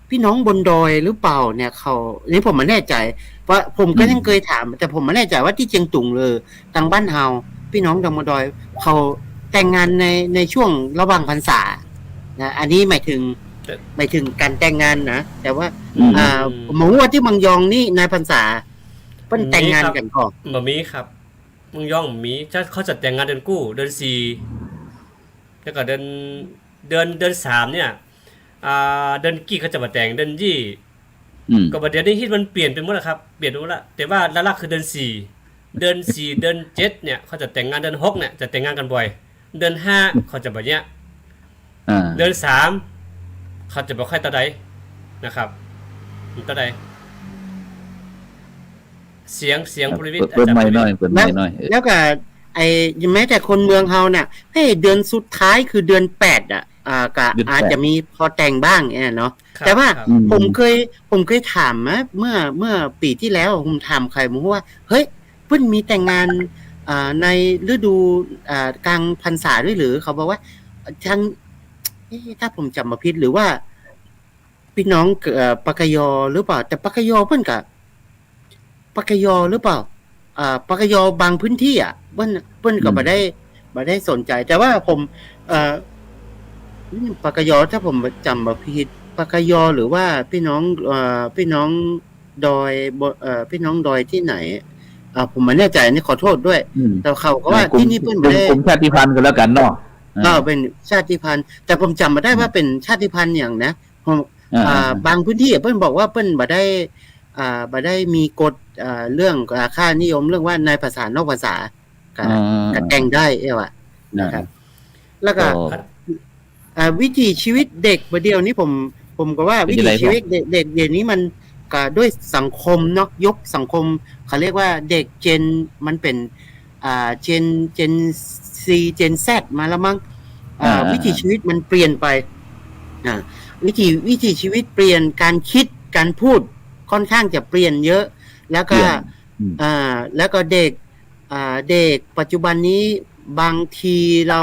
ปี้น้องบนดอยหรือเปล่าเนี่ย เขา นี่ผมบ่แน่ใจ๋ เพราะผมก็ อืม ยังเกยถาม แต่ผมบ่แน่ใจ๋ว่าตี้เจียงตุงหรือตังบ้านเฮา ปี้น้องตังบนดอย เขาแต่งงานใน ในช่วงระหว่างพรรษานะ อันนี้หมายถึง แต่ หมายถึงก๋านแต่งงานนะ แต่ว่า อืม อ่า ผมบ่ฮู้ว่าตี้เมืองยองนี่ในพรรษา เปิ้นแต่งงานกั๋นก่อ บ่มีครับ เมืองยองบ่มี จะ เขาจะแต่งงานเดือนกู้ เดือนสี่ แล้วก็เดือน เดือน เดือนสามเนี่ย อ่า เดือนกี้เขาจะบ่แต่ง เดือนยี่ อืม ก็บ่าเดี๋ยวนี้ฮีตมันเปลี่ยนไปหมดแล้วครับ เปลี่ยนไปหมดแล้ว แต่ว่าหลักๆคือเดือนสี่ เดือนสี่ เดือนเจ็ดเนี่ย เขาจะแต่งงาน เดือนหกเนี่ย จะแต่งงานกั๋นบ่อย เดือนห้าเขาจะบ่เยียะ อ่า เดือนสามเขาจะบ่ค่อยเต้าใดนะครับ มันเต้าใด เสียง เสียง ครับ ปุโรวิทย์ เปิด เปิดไมค์หน่อย อาจ๋ารย์ปุโรวิทย์ เปิดไมค์หน่อย แล้ว เออ แล้วก็ ไอ้ แม้แต่คนเมืองเฮาน่ะ เฮ้ย เดือนสุดท้ายคือเดือนแปดอะ อ่า ก็ เดือนแปด อาจจะมีพอแต่งบ้างเนี่ยเนาะ ครับ แต่ว่า ครับ อืม ผมเคย ผมเคยถามนะ เมื่อ เมื่อปี๋ตี้แล้ว ผมถามใผ ผมว่า เฮ้ย เปิ้นมีแต่งงาน อ่า ในฤดู อ่า ก๋างพรรษาด้วยหรือ เขาบอกว่า ทาง เอ๊ะ ถ้าผมจ๋ำบ่ผิด หรือว่า ปี้น้อง เอ่อ ปกย หรือเปล่า แต่ปกย เปิ้นก็ ปกย หรือเปล่า เอ่อ ปกย บางพื้นตี้อะ เปิ้น เปิ้นก็ อืม บ่ได้ บ่ได้สนใจ๋ แต่ว่าผม เอ่อ ปกย ถ้าผมจ๋ำบ่ผิด ปกย หรือว่าปี้น้อง เอ่อ ปี้น้อง ดอยบ่ เอ่อ ปี้น้องดอยตี้ไหน อ่า ผมบ่แน่ใจ๋ อันนี้ขอโต้ษด้วย อืม แต่เขาก็ว่า เออ กลุ่ม ตี้นี่เปิ้นบ่ได้ กลุ่ม กลุ่มชาติพันธุ์ก็แล้วกั๋นเนาะ เออ เออ เป๋นชาติพันธุ์ แต่ผมจ๋ำบ่ได้ อืม ว่าเป๋นชาติพันธุ์หยังนะ ผม อ่า อ่า อ่า บางพื้นตี้เปิ้นบอกว่าเปิ้นบ่ได้ อ่า บ่ได้มีกฎ อ่า เรื่อง อ่า ค่านิยมเรื่องว่าในภาษานอกภาษา ก็ อ่า ก็แต่งได้ เอ้ยว่ะ อ่า นะครับ แล้วก็ ก็ อ่า วิถีชีวิตเด็กบ่าเดี่ยวนี้ผม ผมก็ว่า เป๋น วิถีชีวิตเด็ก เด็กเดี๋ยวนี้มันก็ด้วยสังคมเนาะ ยุคสังคม เขาเรียกว่าเด็ก Gen มันเป๋น อ่า Gen Gen Z Gen Z มาแล้วมั้ง อ่า อ่า วิถีชีวิตมันเปลี่ยนไป อ่า วิถี วิถีชีวิตเปลี่ยน การคิด การพูดค่อนข้างจะเปลี่ยนเยอะ แล้วก็ เปลี่ยน อืม อ่า แล้วก็เด็ก อ่า เด็กปัจจุบันนี้บางทีเรา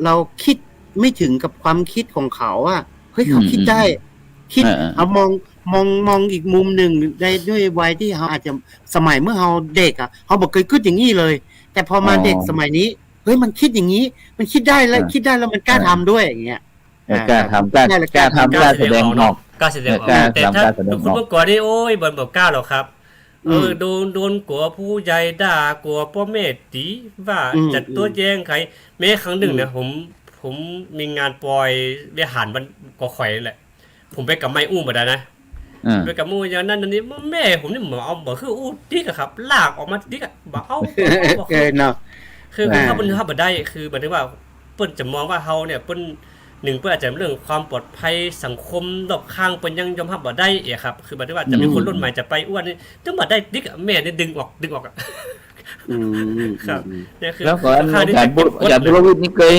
เราคิดไม่ถึงกับความคิดของเขาอะ เฮ้ย เขา อืม คิดได้ อืม คิด เออ เออ เอามอง มอง มองอีกมุมนึ่ง ใน ด้วยวัยตี้เฮาอาจจะ สมัยเมื่อเฮาเด็กอะ เฮาบ่เกยกึ๊ดอย่างอี้เลย แต่พอมา อ๋อ เด็กสมัยนี้ เฮ้ย มันคิดอย่างงี้ มันคิดได้แล้ว อ่า คิดได้แล้วมันกล้า อ่า ทำด้วยอย่างเงี้ย เออ อ่า กล้าทำ กล้า ได้แล้ว กล้าทำ กล้าแสดงออก กล้าแสดงออก เออ กล้า แต่ถ้า ทำ กล้าแสดงออก คุณเมื่อก่อนนี่ โอ๊ย บ่ บ่กล้าหรอกครับ อืม เออ โดน โดนกั๋วผู้ใหญ่ด่า กั๋วป้อแม่ตี๋ ว่า อืม จัดตั๋ว อืม แยงใค่ แม้ครั้งนึ่งนะ อืม ผม ผมมีงานปอยวิหารบ้านกั๋วข่อยนั่นแหละ ผมไปกับไม้อู้บ่าดายนะ อ่า ไปกับไม้อู้อย่างนั้นอันนี้ แม่ผมนี่บ่เอา บ่หื้ออู้ติ๊กอะครับ ลากออกมาติ๊กอะ บ่เอา บ่เอา บ่เอา เออ เนาะ คือ อ่า ถ้าเปิ้น ถ้าบ่ได้ คือหมายถึงว่า เปิ้นจะมองว่าเฮาเนี่ย เปิ้น หนึ่ง เปิ้นอาจจะเรื่องความปลอดภัย สังคมรอบข้างเปิ้นยังยอมฮับบ่ได้เอะครับ คือหมายถึงว่าจะมี อืม คนรุ่นใหม่จะไปอู้นี่ ตึงบ่ได้ติ๊กอะ แม่นี่ดึงออก ดึงออกอะ อืม ครับ อืม เนี่ยคือ แล้วก็ ค่อนข้างตี้จะเก็บกด อาจ๋ารย์บุรวิทย์นี่เกย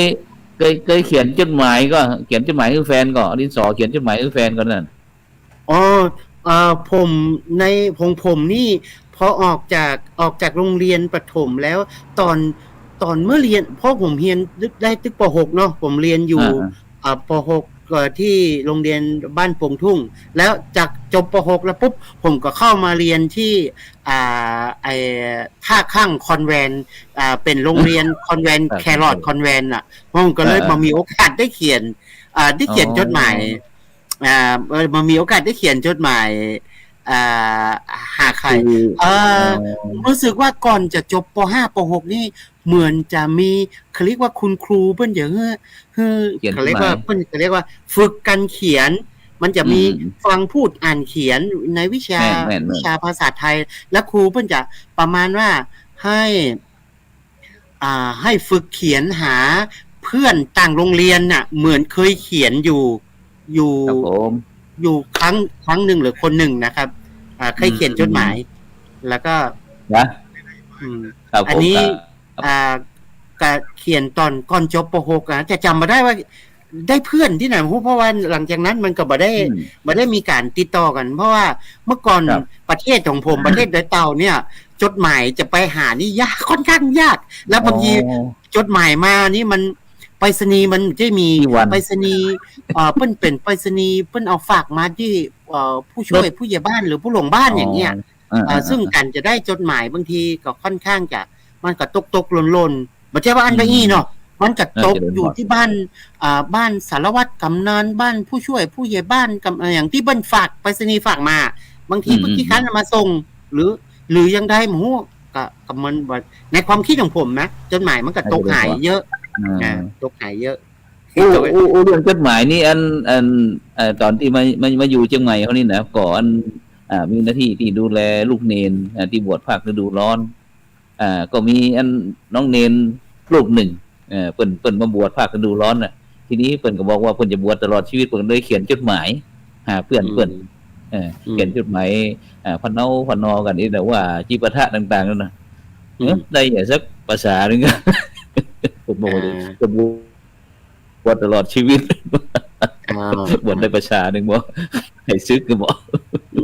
เกย เกยเขียนจดหมายก่อ เขียนจดหมายหื้อแฟนก่อ เอาดินสอเขียนจดหมายหื้อแฟนก่อนั่น อ๋อ เอ่อ ผมใน ของผมนี่ พอออกจาก ออกจากโรงเรียนประถมแล้ว ต๋อน ต๋อนเมื่อเฮียน เพราะผมเฮียนได้ตึก ป.หก เนาะ ผมเฮียนอยู่ อ่า อ่า อ่า ป.หก เอ่อ ตี้โรงเฮียนบ้านปงทุ่ง แล้วจากจบ ป.หก แล้วปุ๊บ ผมก็เข้ามาเฮียนตี้ อ่า ไอ้ ท่าข้างคอนแวนต์ อ่า เป๋นโรงเฮียนคอนแวนต์ อ่า แครอทคอนแวนต์น่ะ ผมก็เลย อ่า บ่มีโอกาสได้เขียน อ่า ได้เขียน อ๋อ จดหมาย อ่า เออ บ่มีโอกาสได้เขียนจดหมาย อ่า หาใผ คือ เอ่อ อ๋อ รู้สึกว่าก่อนจะจบ ป.ห้า ป.หก นี่ เหมือนจะมี เขาเรียกว่าคุณครูเปิ้นจะหื้อ หื้อ เขียน เขาเรียกว่า จดหมาย เปิ้น เขาเรียกว่าฝึกการเขียน มันจะมี อืม ฟังพูดอ่านเขียนในวิชา แม่น แม่น แม่น วิชาภาษาไทย แล้วครูเปิ้นจะประมาณว่าให้ อ่า ให้ฝึกเขียนหาเพื่อนต่างโรงเรียนน่ะ เหมือนเคยเขียนอยู่ อยู่ ครับผม อยู่ครั้ง ครั้งนึ่งหรือคนนึ่งนะครับ อ่า เคยเขียน อืม จดหมาย แล้วก็ นะ อืม ครับผม อันนี้ ครับ อ่า ก็เขียนต๋อนก่อนจบ ป.หก อะ จะจ๋ำบ่ได้ว่า ได้เพื่อนตี้ไหนบ่ฮู้ เพราะว่าหลังจากนั้นมันก็บ่ได้ อืม บ่ได้มีก๋านติดต่อกั๋น เพราะว่าเมื่อก่อน ครับ ประเทศของผม ประเทศดอยเต่าเนี่ย จดหมายจะไปหานี่ยาก ค่อนข้างยาก แล้วบางที อ๋อ จดหมายมานี่มัน ไปรษณีย์มันจะมี กี่วัน ไปรษณีย์ เอ่อ เปิ้นเป๋นไปรษณีย์ เปิ้นเอาฝากมาตี้ เอ่อ ผู้ช่วย รถ ผู้ใหญ่บ้านหรือผู้หลวงบ้านอย่างเงี้ย อ๋อ อ่า เอ่อ อ่า ซึ่ง อ่า ก๋านจะได้จดหมายบางทีก็ค่อนข้างจะ มันก็ตกๆ หล่นๆ บ่ใจ้ว่าอั้น อืม บ่อี้เนาะ มันก็ตก น่าจะหล่น อยู่ตี้บ้าน อ่า บ้านสารวัตรกำนัน บ้านผู้ช่วยผู้ใหญ่บ้าน กำ อย่างตี้เปิ้นฝาก ไปรษณีย์ฝากมา บางที อืม เปิ้นขี้คร้าน อืม เอามาส่ง หรือ หรือยังไงบ่ฮู้ ก็ ก็มันบ่ ในความคิดของผมนะ จดหมายมันก็ตกหายเยอะ อ่า อ่า ตกหายเยอะ อู้ อู้ อู้เรื่องจดหมายนี่ อัน อัน เอ่อ ต๋อนตี้มา มา มาอยู่เจียงใหม่เฮานี่นะ ก่อน อ่า มีหน้าตี้ตี้ดูแลลูกเณร อ่า ตี้บวชภาคฤดูร้อน อ่า ก็มีอันน้องเณรรูปนึ่ง เอ่อ เปิ้น เปิ้นมาบวชภาคฤดูร้อนน่ะ ทีนี้เปิ้นก็บอกว่าเปิ้นจะบวชตลอดชีวิต เปิ้นเลยเขียนจดหมายหาเพื่อนเปิ้น อืม เออ อืม เขียนจดหมาย อ่า พะเนาพะนอกั๋น ไอ้แบบว่าจิปาถะต่างๆ นั่นน่ะ อืม เออ ได้อย่างสักภาษานึ่ง เปิ้นบอกว่า อ่า จะบวช บวชตลอดชีวิต อ่า บวชได้ภาษานึ่งบ่ ให้สึกก็บ่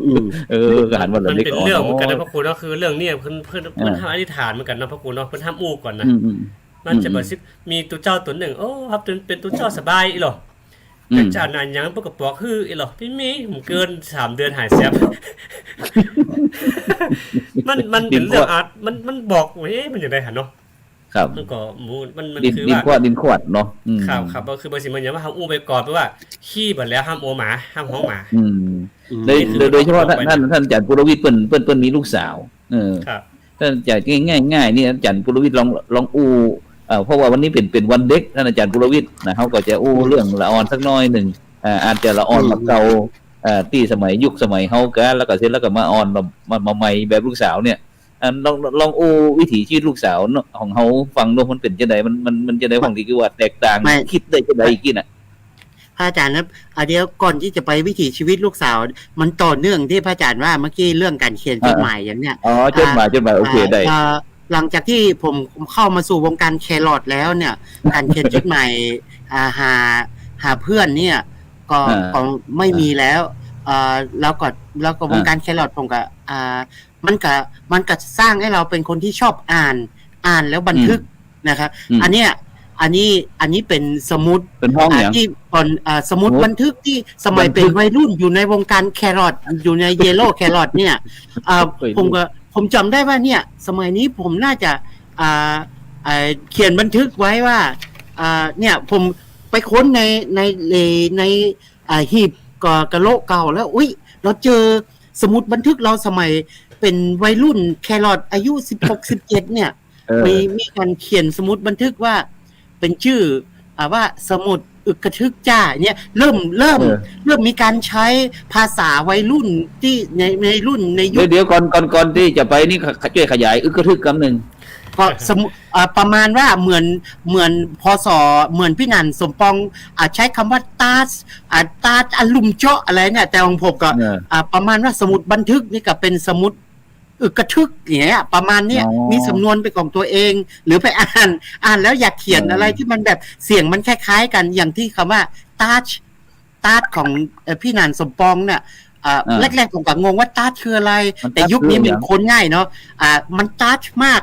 อืม เออ ก็หันว่า มันเป๋นเรื่องเหมือนกั๋นนะ อ๋อ พระครูเนาะ คือเรื่องนี้เปิ้น เปิ้น อ่า เปิ้นห้ามอธิษฐานเหมือนกั๋นนะ พระครูเนาะ เปิ้นห้ามอู้ก่อนนะ อืม อืม มันจะ อืม บ่าสิ มีตุ๊เจ้าต๋นนึ่ง โอ้ ครับ เปิ้นตุ๊เจ้าสบายอี้หล่อ อืม แต่จะเอาหยังเปิ้นก็บอกหื้ออี้หล่อ ไม่มี บ่เกินสามเดือนหายแสบ มัน มันเป๋นเรื่องอาถรรพ์ มัน มันบอก เอ๊ะ มันจะได้หันเนาะ ครับ มันก็หมู่ มัน มัน ดิน คือ ดิน ว่า ขวาด ดินขวาดเนาะ อืม ครับ ครับ ก็คือบ่าสิมันอย่างว่าเฮาอู้ไปก่อน แปลว่า ขี้ไปแล้วห้ามโอหมา ห้ามฮ้องหมา อืม อืม โดย นี่คือ โดย โดยเฉพาะ ท่าน ท่าน ท่านอาจารย์ปุรวิทย์เปิ้น เปิ้น เปิ้นมีลูกสาว เออ ครับ ท่านอาจารย์ ง่ายๆ ง่ายๆ นี่ อาจารย์ปุรวิทย์ลอง ลองอู้ เอ่อ เพราะว่าวันนี้เป๋น เป๋นวันเด็ก ท่านอาจารย์ปุรวิทย์นะ เฮาก็จะอู้ อืม เรื่องละอ่อนสักหน้อยนึ่ง อ่า อาจจะละอ่อน อืม แบบเก่า เอ่อ ตี้สมัย ยุคสมัยเฮาก่า แล้วก็เสร็จแล้วก็มาอ่อน มา มา มาใหม่แบบลูกสาวเนี่ย อัน ลอง ลองอู้วิถีชีวิตลูกสาวเนาะ ของเฮาฟังเนาะ มันเป๋นจะใด มัน มัน มันจะใด ของตี้คือว่าแตกต่าง ไม่ กึ๊ดได้จะใดกึ๊ดน่ะ พระอาจารย์ครับ อ่ะ เดี๋ยวก่อนตี้จะไปวิถีชีวิตลูกสาว มันต่อเนื่องตี้พระอาจารย์ว่าเมื่อกี้เรื่องก๋านเขียน อ่า จดหมายอย่างเนี้ย อ๋อ จดหมาย อ่า จดหมาย โอเค อ่า ได้ อ่า หลังจากตี้ผมเข้ามาสู่วงการแครอทแล้วเนี่ย ก๋านเขียนจดหมาย อ่า หา หาเพื่อนเนี่ย ก็ อ่า ก็ไม่มีแล้ว อ่า แล้วก็ แล้วก็ อ่า วงการแครอทผมก็ อ่า มันก็ มันก็สร้างหื้อเฮาเป๋นคนตี้ชอบอ่าน อ่านแล้วบันทึก อืม นะครับ อืม อันเนี้ย อันนี้ อันนี้เป๋นสมุด เป๋นห้อง อ่า อย่าง ตี้ต๋อน อ่า สมุด สมุด บันทึกตี้สมัย บันทึก เป๋นวัยรุ่นอยู่ในวงการแครอท อยู่ในเยลโล่แครอทเนี่ย อ่า วัยรุ่น ผมก็ ผมจ๋ำได้ว่าเนี่ย สมัยนี้ผมน่าจะ อ่า อ่า เขียนบันทึกไว้ว่า อ่า เนี่ย ผมไปค้นใน ใน ใน ใน อ่า หีบกะ กะโหลกเก่าแล้ว อุ๊ย เฮาเจอสมุดบันทึกเฮาสมัยเป๋นวัยรุ่นแครอทอายุสิบหก สิบเจ็ดเนี่ย เออ มี มีก๋านเขียนสมุดบันทึกว่า เป๋นจื้อ อ่า ว่าสมุดอึกกระทึกจ้าเนี่ย เริ่ม เริ่ม เออ เริ่มมีก๋านใจ๊ภาษาวัยรุ่นตี้ใน ในรุ่น ในยุค เดี๋ยว เดี๋ยวก่อน ก่อน ก่อนตี้จะไปนี่ ข- จ้วยขยายอึกกระทึกกำนึ่ง ก็สมุ อ่า ประมาณว่าเหมือน เหมือน พ.ศ. เหมือนปี้หนานสมปอง อ่า ใจ๊กำว่าตาร์ช อ่า ตาร์ช อะลุ่มเจาะอะไรเนี่ย แต่ของผมก็ เออ อ่า ประมาณว่าสมุดบันทึกนี่ก็เป๋นสมุดอึกกระทึกอย่างเงี้ย ประมาณเนี้ย อ๋อ มีสำนวนเป๋นของตั๋วเอง หรือไปอ่าน อ่านแล้วอยากเขียน เออ อะไรตี้มันแบบเสียงมันคล้ายๆ กั๋น อย่างตี้กำว่าตาร์ช ตาร์ชของ เอ่อ ปี้หนานสมปองเนี่ย เอ่อ อ่า แรกๆ ผมก็งงว่าตาร์ชคืออะไร มัน แต่ยุคนี้ ตาร์ชคือ มันค้นง่ายเนาะ อ่า มันตาร์ชมาก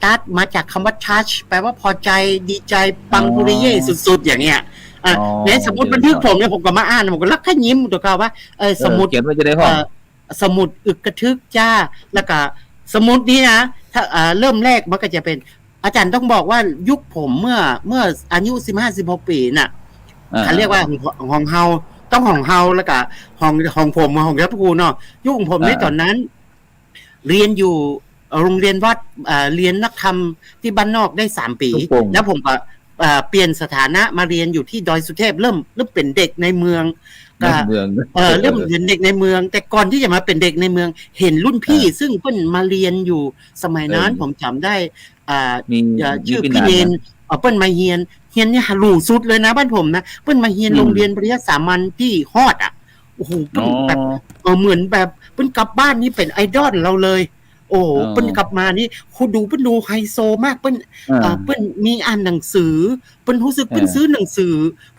ตาร์ชมาจากกำว่า touch แปลว่าพอใจ๋ ดีใจ๋ ปัง อ๋อ ปุริเย่สุดๆ อย่างเงี้ย อ่า อ๋อ ในสมุดบันทึกผมเนี่ย ผมก็มาอ่าน ผมก็ลักขะยิ้มตั๋วเก่าว่า เออ เออ สมุด เขียนว่าจะใดห้อง เอ่อ สมุดอึกกระทึกจ้า แล้วก็สมุดนี้นะ ถ้า อ่า เริ่มแรกมันก็จะเป๋น อาจ๋ารย์ต้องบอกว่ายุคผมเมื่อ เมื่ออายุสิบห้า สิบหกปี๋น่ะ อ่า เขาเรียกว่าของ ของเฮา ต้องของเฮา แล้วก็ของ ของผม ของท่านพระครูเนาะ ยุคของผมเนี่ย อ่า ต๋อนนั้น เฮียนอยู่ เอ่อ โรงเฮียนวัด เอ่อ เฮียนนักธรรมตี้บ้านนอกได้สามปี๋ แล้วผมก็ เอ่อ เปลี่ยนสถานะมาเฮียนอยู่ตี้ดอยสุเทพ เริ่ม เริ่มเป๋นเด็กในเมือง เด็กในเมือง ก็ เออ เริ่มเป๋นเด็กในเมือง แต่ก่อนตี้จะมาเป๋นเด็กในเมือง หันรุ่นพี่ อ่า ซึ่งเปิ้นมาเฮียนอยู่สมัยนั้น เออ ผมจ๋ำได้ อ่า มี เอ่อ มี จื้อ ปี้ ปี้ หนาน เณร นะ เอ่อ เปิ้นมาเฮียน เฮียนเนี่ยหรูสุดเลยนะบ้านผมนะ เปิ้นมาเฮียน อืม โรงเฮียนปริยัติสามัญตี้ฮอดอะ โอ้โห เปิ้นแบบ อ๋อ เออ เหมือนแบบเปิ้นกลับบ้านนี่เป๋นไอดอลเฮาเลย โอ้โห อ๋อ เปิ้นกลับมานี่ โห ดู เปิ้นดูไฮโซมาก เปิ้น อ่า เอ่อ เปิ้นมีอ่านหนังสือ เปิ้นฮู้สึก อ่า เปิ้นซื้อหนังสือ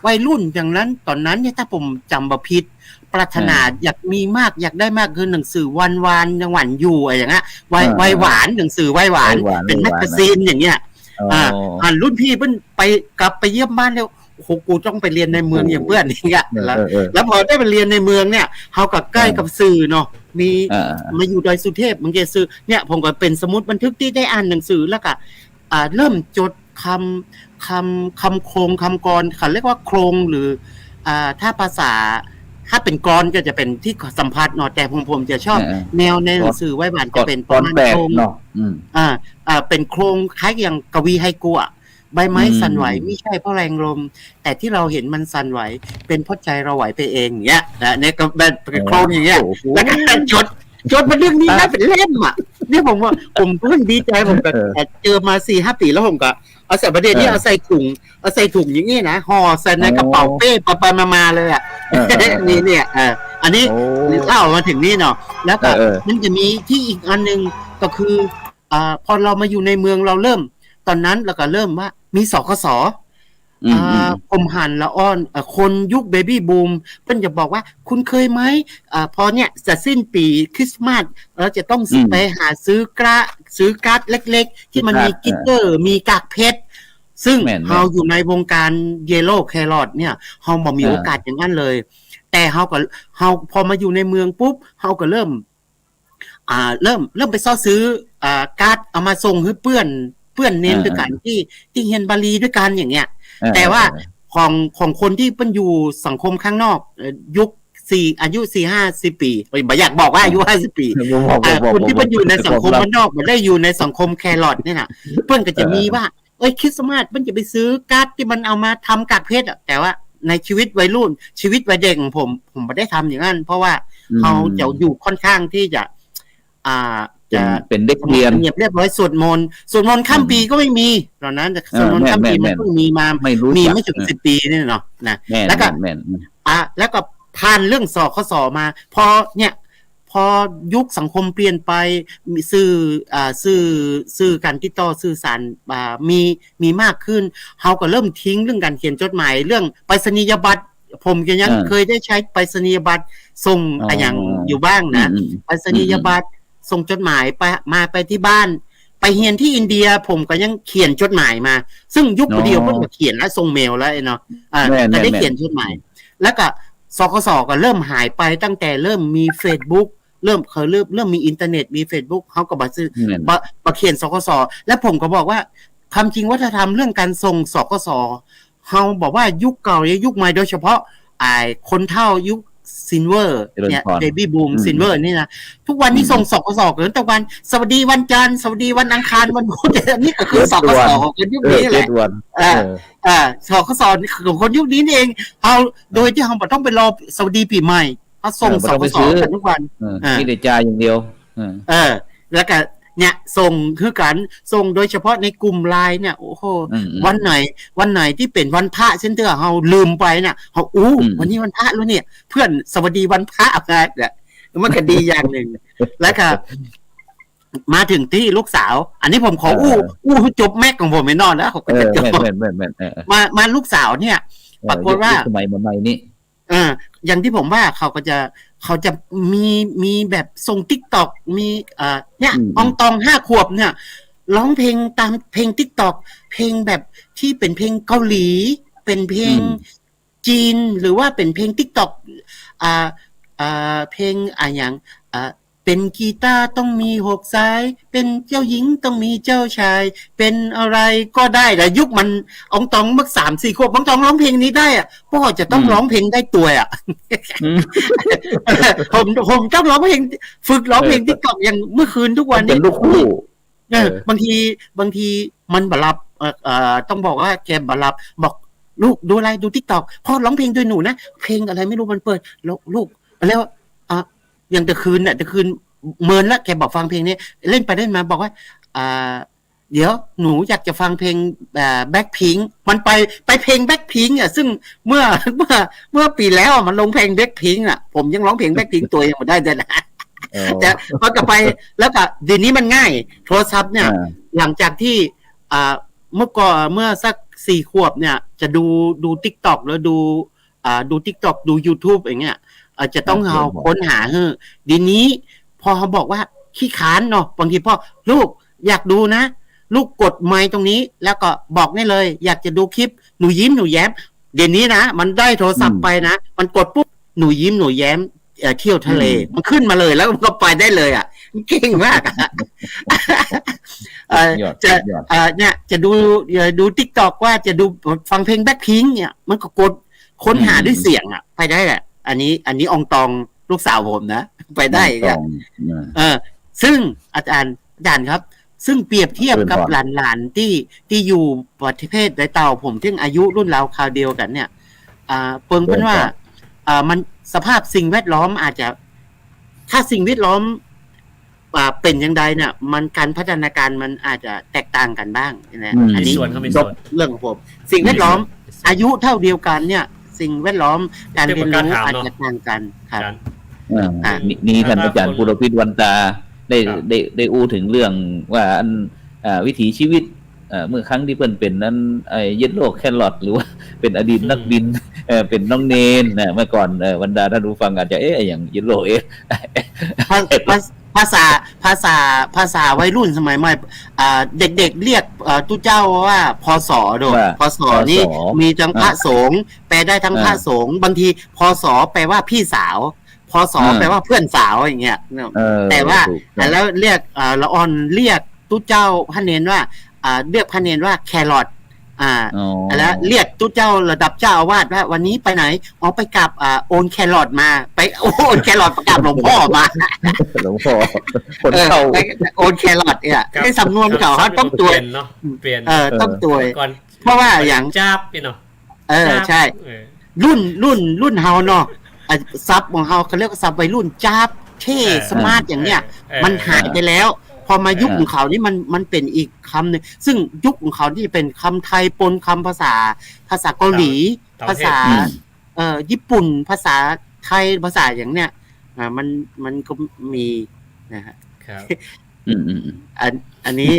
วัยรุ่นอย่างนั้น ต๋อนนั้นเนี่ย ถ้าผมจ๋ำบ่ผิด ปรารถนา อ่า อยากมีมาก อยากได้มาก คือหนังสือวันวาน ยังหวานอยู่ อะไรอย่างเงี้ย วัย อ่า วัยหวาน หนังสือวัยหวาน วัยหวาน เป๋น วัยหวาน แมกกาซีนอย่างเงี้ย อ๋อ อ่า หันรุ่นพี่เปิ้นไป กลับไปเยี่ยมบ้านแล้ว โอ้โห กูต้องไปเฮียนในเมืองอย่างเปื้อนอย่างเงี้ย เออ แล้ว เออ เออ แล้วพอได้ไปเฮียนในเมืองเนี่ย เฮาก็ใก้ เออ กับสื่อเนาะ มี อ่า มาอยู่ดอยสุเทพ มันก็สื่อ เนี่ย ผมก็เป๋นสมุดบันทึกตี้ได้อ่านหนังสือ แล้วก็ อ่า เริ่มจดคำ คำ คำโครง คำกลอน เขาเรียกว่าโครง หรือ อ่า ถ้าภาษา ถ้าเป๋นกลอนก็จะเป๋นตี้สัมผัสเนาะ แต่ผม ผมจะชอบ เออ เออ แนวในหนังสือวัยหวาน กลอน จะเป๋นประมาณ กลอนแปลก โครง เนาะ อืม อ่า อ่า เป๋นโครงคล้ายอย่างกวีไฮกัวอะ ใบไม้ อืม สั่นไหว ไม่ใช่เพราะแรงลม แต่ที่เราเห็นมันสั่นไหว เป็นเพราะใจเราไหวไปเอง อย่างเงี้ยนะ เนี่ยก็แบบโครงอย่างเงี้ย โอ้โห แล้วก็จด จดบันทึกนี่ อ่ะ ได้เป๋นเล่มอะ เนี่ยผมว่า ผมเพิ่งดีใจ๋ ผมก็ เออ เจอมาสี่ห้าปี๋แล้ว ผมก็เอาใส่ประเด็นนี้ เออ เอาใส่ถุง เอาใส่ถุงอย่างงี้นะ ห่อใส่ในกระเป๋าเป้ อ๋อ ไปๆ มาๆ เลยอะ เออ เออ เออ นี่เนี่ย เออ อันนี้ โอ้ เล่ามาถึงนี่เนาะ แล้วก็ เออ เออ มันจะมีตี้อีกอันนึง ก็คือ อ่า พอเรามาอยู่ในเมือง เราเริ่ม ต๋อนนั้นเราก็เริ่มว่ามี สคส อืม อ่า อืม ผมหันละอ่อน เอ่อ คนยุคเบบี้บูม เปิ้นจะบอกว่า คุณเคยไหม อ่า พอเนี่ยจะสิ้นปี๋คริสต์มาส เราจะต้อง อืม ไปหาซื้อกระ ซื้อการ์ดเล็กๆ ตี้มันมี การ์ด กลิตเตอร์ เออ มีกากเพชร ซึ่ง แม่นๆ เฮาอยู่ในวงการเยลโล่แครอทเนี่ย เฮาบ่มี อ่า โอกาสอย่างนั้นเลย แต่เฮาก็ เฮาพอมาอยู่ในเมืองปุ๊บ เฮาก็เริ่ม อ่า เริ่ม เริ่มไปเซาะซื้อ อ่า การ์ดเอามาส่งหื้อเปื้อน เปื้อนเณร อ่า ตวยกั๋น อ่า ตี้ ตี้เฮียนบาลีตวยกั๋นอย่างเงี้ย อ่า แต่ว่า อ่า ของ ของคนตี้เปิ้นอยู่สังคมข้างนอก เอ่อ ยุคสี่ อายุสี่ห้าสิบปี๋ บ่อยากบอกว่าอายุ เออ ห้าสิบปี๋ บ่บอก เอ่อ บ่บอก คนตี้ บ่บอก เปิ้นอยู่ในสังคม บ่บอก บ้านนอก บ่ได้อยู่ในสังคมแครอทเนี่ยนะ เปิ้นก็จะมี เออ ว่า เอ้ย คริสต์มาสเปิ้นจะไปซื้อการ์ดตี้มันเอามาทำกากเพชรอะ แต่ว่าในชีวิตวัยรุ่น ชีวิตวัยเด็กของผม ผมบ่ได้ทำอย่างนั้น เพราะว่า อืม เฮาจะอยู่ค่อนข้างตี้จะ อ่า เป๋น จะ เป๋นเด็กเฮียน เงียบเรียบร้อย สวดมนต์ สวดมนต์ข้ามปี๋ อืม ก็ไม่มี ตอนนั้น เออ สวดมนต์ข้ามปี๋ แม่นๆ มันเพิ่งมีมา ไม่รู้จัก มีไม่ถึง เออ สิบปี๋นี่เนาะ นะ แม่น แล้วก็ แม่นๆ อ่ะ แล้วก็ผ่านเรื่อง สคส มา พอเนี่ย พอยุคสังคมเปลี่ยนไป มีสื่อ อ่า สื่อ สื่อการติดต่อสื่อสาร อ่า มี มีมากขึ้น เฮาก็เริ่มทิ้งเรื่องการเขียนจดหมาย เรื่องไปรษณียบัตร ผมก็ยัง อ่า เคยได้ใช้ไปรษณียบัตรส่ง อ๋อ อะหยังอยู่บ้างนะ อืมๆ ไปรษณียบัตร อืมๆ ส่งจดหมายไป มาไปตี้บ้าน ไปเฮียนตี้อินเดีย ผมก็ยังเขียนจดหมายมา ซึ่งยุค อ๋อ เดียวเปิ้นก็เขียนแล้ว ส่งเมลแล้วเนาะ อ่า แม่นๆ ก็ได้เขียนจดหมาย แม่นๆ แล้วก็ สคส ก็เริ่มหายไปตั้งแต่เริ่มมีเฟซบุ๊ก เริ่ม เขาเริ่ม เริ่มมีอินเทอร์เน็ต มีเฟซบุ๊ก เฮาก็บ่ซื้อ แม่น บ่ บ่เขียน สคส แล้วผมก็บอกว่า ความจริงวัฒนธรรมเรื่องการส่ง สคส เฮาบอกว่ายุคเก่าและยุคใหม่ โดยเฉพาะ ไอ้คนเฒ่ายุคซิลเวอร์เนี่ย เจริญพร เบบี้บูม อืม ซิลเวอร์นี่นะ ทุกวันนี้ อืม ส่ง สคส กันทุกวัน สวัสดีวันจันทร์ สวัสดีวันอังคาร วันพุธ อันนี้ก็คือ เจ็ดวัน สคส ของคนยุคนี้แหละ เออ เจ็ดวัน เออ เออ เออ สคส ของคนยุคนี้นี่เอง เฮา โดยตี้เฮาบ่ต้องไปรอสวัสดีปี๋ใหม่ เฮาส่ง เออ บ่ต้องไปซื้อ สคส กันทุกวัน เออ เออ มีแต่จ่ายอย่างเดียว เออ เออ แล้วก็เนี่ย ส่งคือกัน ส่งโดยเฉพาะในกลุ่มไลน์เนี่ย โอ้โห อืมๆ วันไหน วันไหนตี้เป๋นวันพระ เสี้นเตื้อเฮาลืมไปน่ะ เฮา อู้ อืม วันนี้วันพระแล้วเนี่ย เพื่อนสวัสดีวันพระมาเนี่ย มันก็ดีอย่างหนึ่ง แล้วก็ มาถึงตี้ลูกสาว อันนี้ผมขออู้ เออ อู้จบแม็กของผมไปนอนแล้ว ผมก็จะ เออ จบ แม่นๆๆๆ เออ มา มาลูกสาวเนี่ย เออ ปรากฏว่า ยุคสมัยใหม่ๆ นี่ เออ อย่างตี้ผมว่าเขาก็จะ เขาจะมี มีแบบส่งติ๊กต็อก มี เอ่อ เนี่ย อืมๆ อองตองห้าขวบเนี่ย ร้องเพลงตามเพลงติ๊กต็อก เพลงแบบตี้เป๋นเพลงเกาหลี เป๋นเพลง อืม จีน หรือว่าเป๋นเพลงติ๊กต็อก อ่า อ่า เพลงอะหยัง อ่า เป๋นกีตาร์ต้องมีหกสาย เป๋นเจ้าหญิงต้องมีเจ้าชาย เป๋นอะไรก็ได้ แต่ยุคมัน อองตองเมื่อสามสี่ขวบ อองตองร้องเพลงนี้ได้อะ ป้อจะต้อง อืม ร้องเพลงได้ตวยอะ อืม ผม ผมต้องร้องเพลง ฝึกร้องเพลง เออ ติ๊กต็อก อย่างเมื่อคืนทุกวันนี้ เป๋นลูกคู่ เออ เออ บางที บางทีมันบ่หลับ เอ่อ เอ่อ ต้องบอกว่าแกบ่หลับ บอก "ลูกดูอะไร ดูติ๊กต็อก พ่อร้องเพลงตวยหนูนะ เพลงอะไรไม่รู้มันเปิด แล้วลูก" แล้ว อ่ะ อย่างตะคืนน่ะ ตะคืนเมินละ แกบ่ฟังเพลงนี้ เล่นไปเล่นมาบอกว่า อ่า "เดี๋ยวหนูอยากจะฟังเพลง อ่า แบล็คพิงค์" มันไป ไปเพลงแบล็คพิงค์อ่ะ ซึ่งเมื่อ เมื่อ เมื่อปี๋แล้วอ่ะ มันลงเพลงแบล็คพิงค์อ่ะ ผมยังร้องเพลงแบล็คพิงค์ตวยยังบ่ได้เลยนะ อ๋อ แต่มันก็ไป แล้วก็เดี๋ยวนี้มันง่าย โทรศัพท์เนี่ย อ่า หลังจากตี้ อ่า เมื่อก่อน เมื่อสักสี่ขวบเนี่ย จะดู ดูติ๊กต็อก แล้วดู อ่า ดูติ๊กต็อก ดูยูทูบ อย่างเงี้ย อ่า จะต้อง ครับ เอา ครับ ค้นหา เออ เดี๋ยวนี้ พอเฮาบอกว่าขี้คร้านเนาะ บางทีพ่อ "ลูกอยากดูนะ" ลูกกดไมค์ตรงนี้ แล้วก็บอกได้เลย "อยากจะดูคลิปหนูยิ้มหนูแย้ม" เดี๋ยวนี้นะ มันได้โทรศัพท์ อืม ไปนะ มันกดปุ๊บ "หนูยิ้มหนูแย้ม เอ่อ เที่ยวทะเล" อืม มันขึ้นมาเลย แล้วมันก็ไปได้เลยอ่ะ มันเก่งมากอ่ะ เอ่อ สุดยอด จะ สุดยอด เอ่อ เนี่ย จะดู เอ่อ ดูติ๊กต็อก ว่าจะดู ฟังเพลงแบล็คพิงค์เนี่ย มันก็กดค้นหา อืม ด้วยเสียงอ่ะ ไปได้แหละ อันนี้ อันนี้อองตองลูกสาวผมนะ ไปได้อีกอ่ะ อองตอง นะ เออ ซึ่งอาจารย์ อาจารย์ครับ ซึ่งเปรียบเทียบกับ เจริญพร หลานๆ ตี้ ตี้อยู่ประเทศไดเต่า ผมซึ่งอายุรุ่นราวคราวเดียวกั๋นเนี่ย อ่า เปิงเปิ้นว่า เจริญพร อ่า มัน สภาพสิ่งแวดล้อมอาจจะ ถ้าสิ่งแวดล้อม อ่า เป๋นอย่างใดเนี่ย มัน การพัฒนาการมันอาจจะแตกต่างกั๋นบ้างนะ อืม อันนี้ มีส่วนครับ มีส่วน ยกเรื่องของผม สิ่งแวดล้อม มีส่วน อายุเท่าเดียวกั๋นเนี่ย สิ่งแวดล้อม การเรียนรู้ เทียบกับการถามเนาะ อาจจะต่างกั๋นครับ อาจารย์ อ่า อ่า นี่ นี่ท่านอาจารย์ คุณ ภูรพิตร วันตา ได้ ครับ ได้ ได้อู้เถิงเรื่องว่าอัน อ่า วิถีชีวิต เอ่อ เมื่อครั้งตี้เปิ้นเป๋นนั้น ไอ้ เยลโล่แครอท หรือว่าเป๋นอดีต อืม นักบิน เอ่อ เป๋นน้องเณรนะ เมื่อก่อน เอ่อ บรรดาท่านผู้ฟังอาจจะ เอ๊ะ อย่าง เยลโล่ เอ๊ะ ภา ภา ภาษา ภาษา ภาษาวัยรุ่นสมัยใหม่ อ่า เด็กๆ เรียก เอ่อ ตุ๊เจ้าว่า พศ โดด ว่า พศ นี่ พศ มีทั้งพระ อ่า สงฆ์ แปลได้ทั้งพระ อ่า สงฆ์ บางที พศ แปลว่าพี่สาว พศ อ่า แปลว่าเพื่อนสาวอย่างเงี้ย เออ แต่ว่า ถูกต้อง แล้วเรียก เอ่อ ละอ่อนเรียกตุ๊เจ้าพระเณรว่า อ่า เรียกพระเณรว่าแครอท อ่า อ๋อ แล้วเรียกตุ๊เจ้าระดับเจ้าอาวาสว่าวันนี้ไปไหน อ๋อ ไปกราบ อ่า โอนแครอทมา ไปโอนแครอทไปกราบหลวงพ่อมา หลวงพ่อ คน เออ เฒ่า ไปโอนแครอทเนี่ย ครับ ในสำนวนเขา ครับ เขาต้องตวย เปลี่ยนเนาะ เปลี่ยน เออ ต้องตวย ก่อน เพราะว่าอย่าง จ๊าบนี่เนาะ เออ จ๊าบ ใช่ เออ รุ่น รุ่น รุ่นเฮาเนาะ อ่ะ ศัพท์ของเฮาเขาเรียกว่าศัพท์วัยรุ่น จ๊าบ เท่ เออ สมาร์ท อย่างเนี้ย เออ เออ มันหายไปแล้ว พอมายุค เออ ของเขานี่มัน มันเปลี่ยนอีกคำหนึ่ง ซึ่งยุคของเขานี่เป็นคำไทยปนคำภาษา ภาษาเกาหลี เต่า เต่าเทพ ภาษา อืม เอ่อ ญี่ปุ่น ภาษาไทย ภาษาอย่างเนี้ย อ่า มัน มันก็มีนะฮะ ครับ อืม อืม อืม อัน อันนี้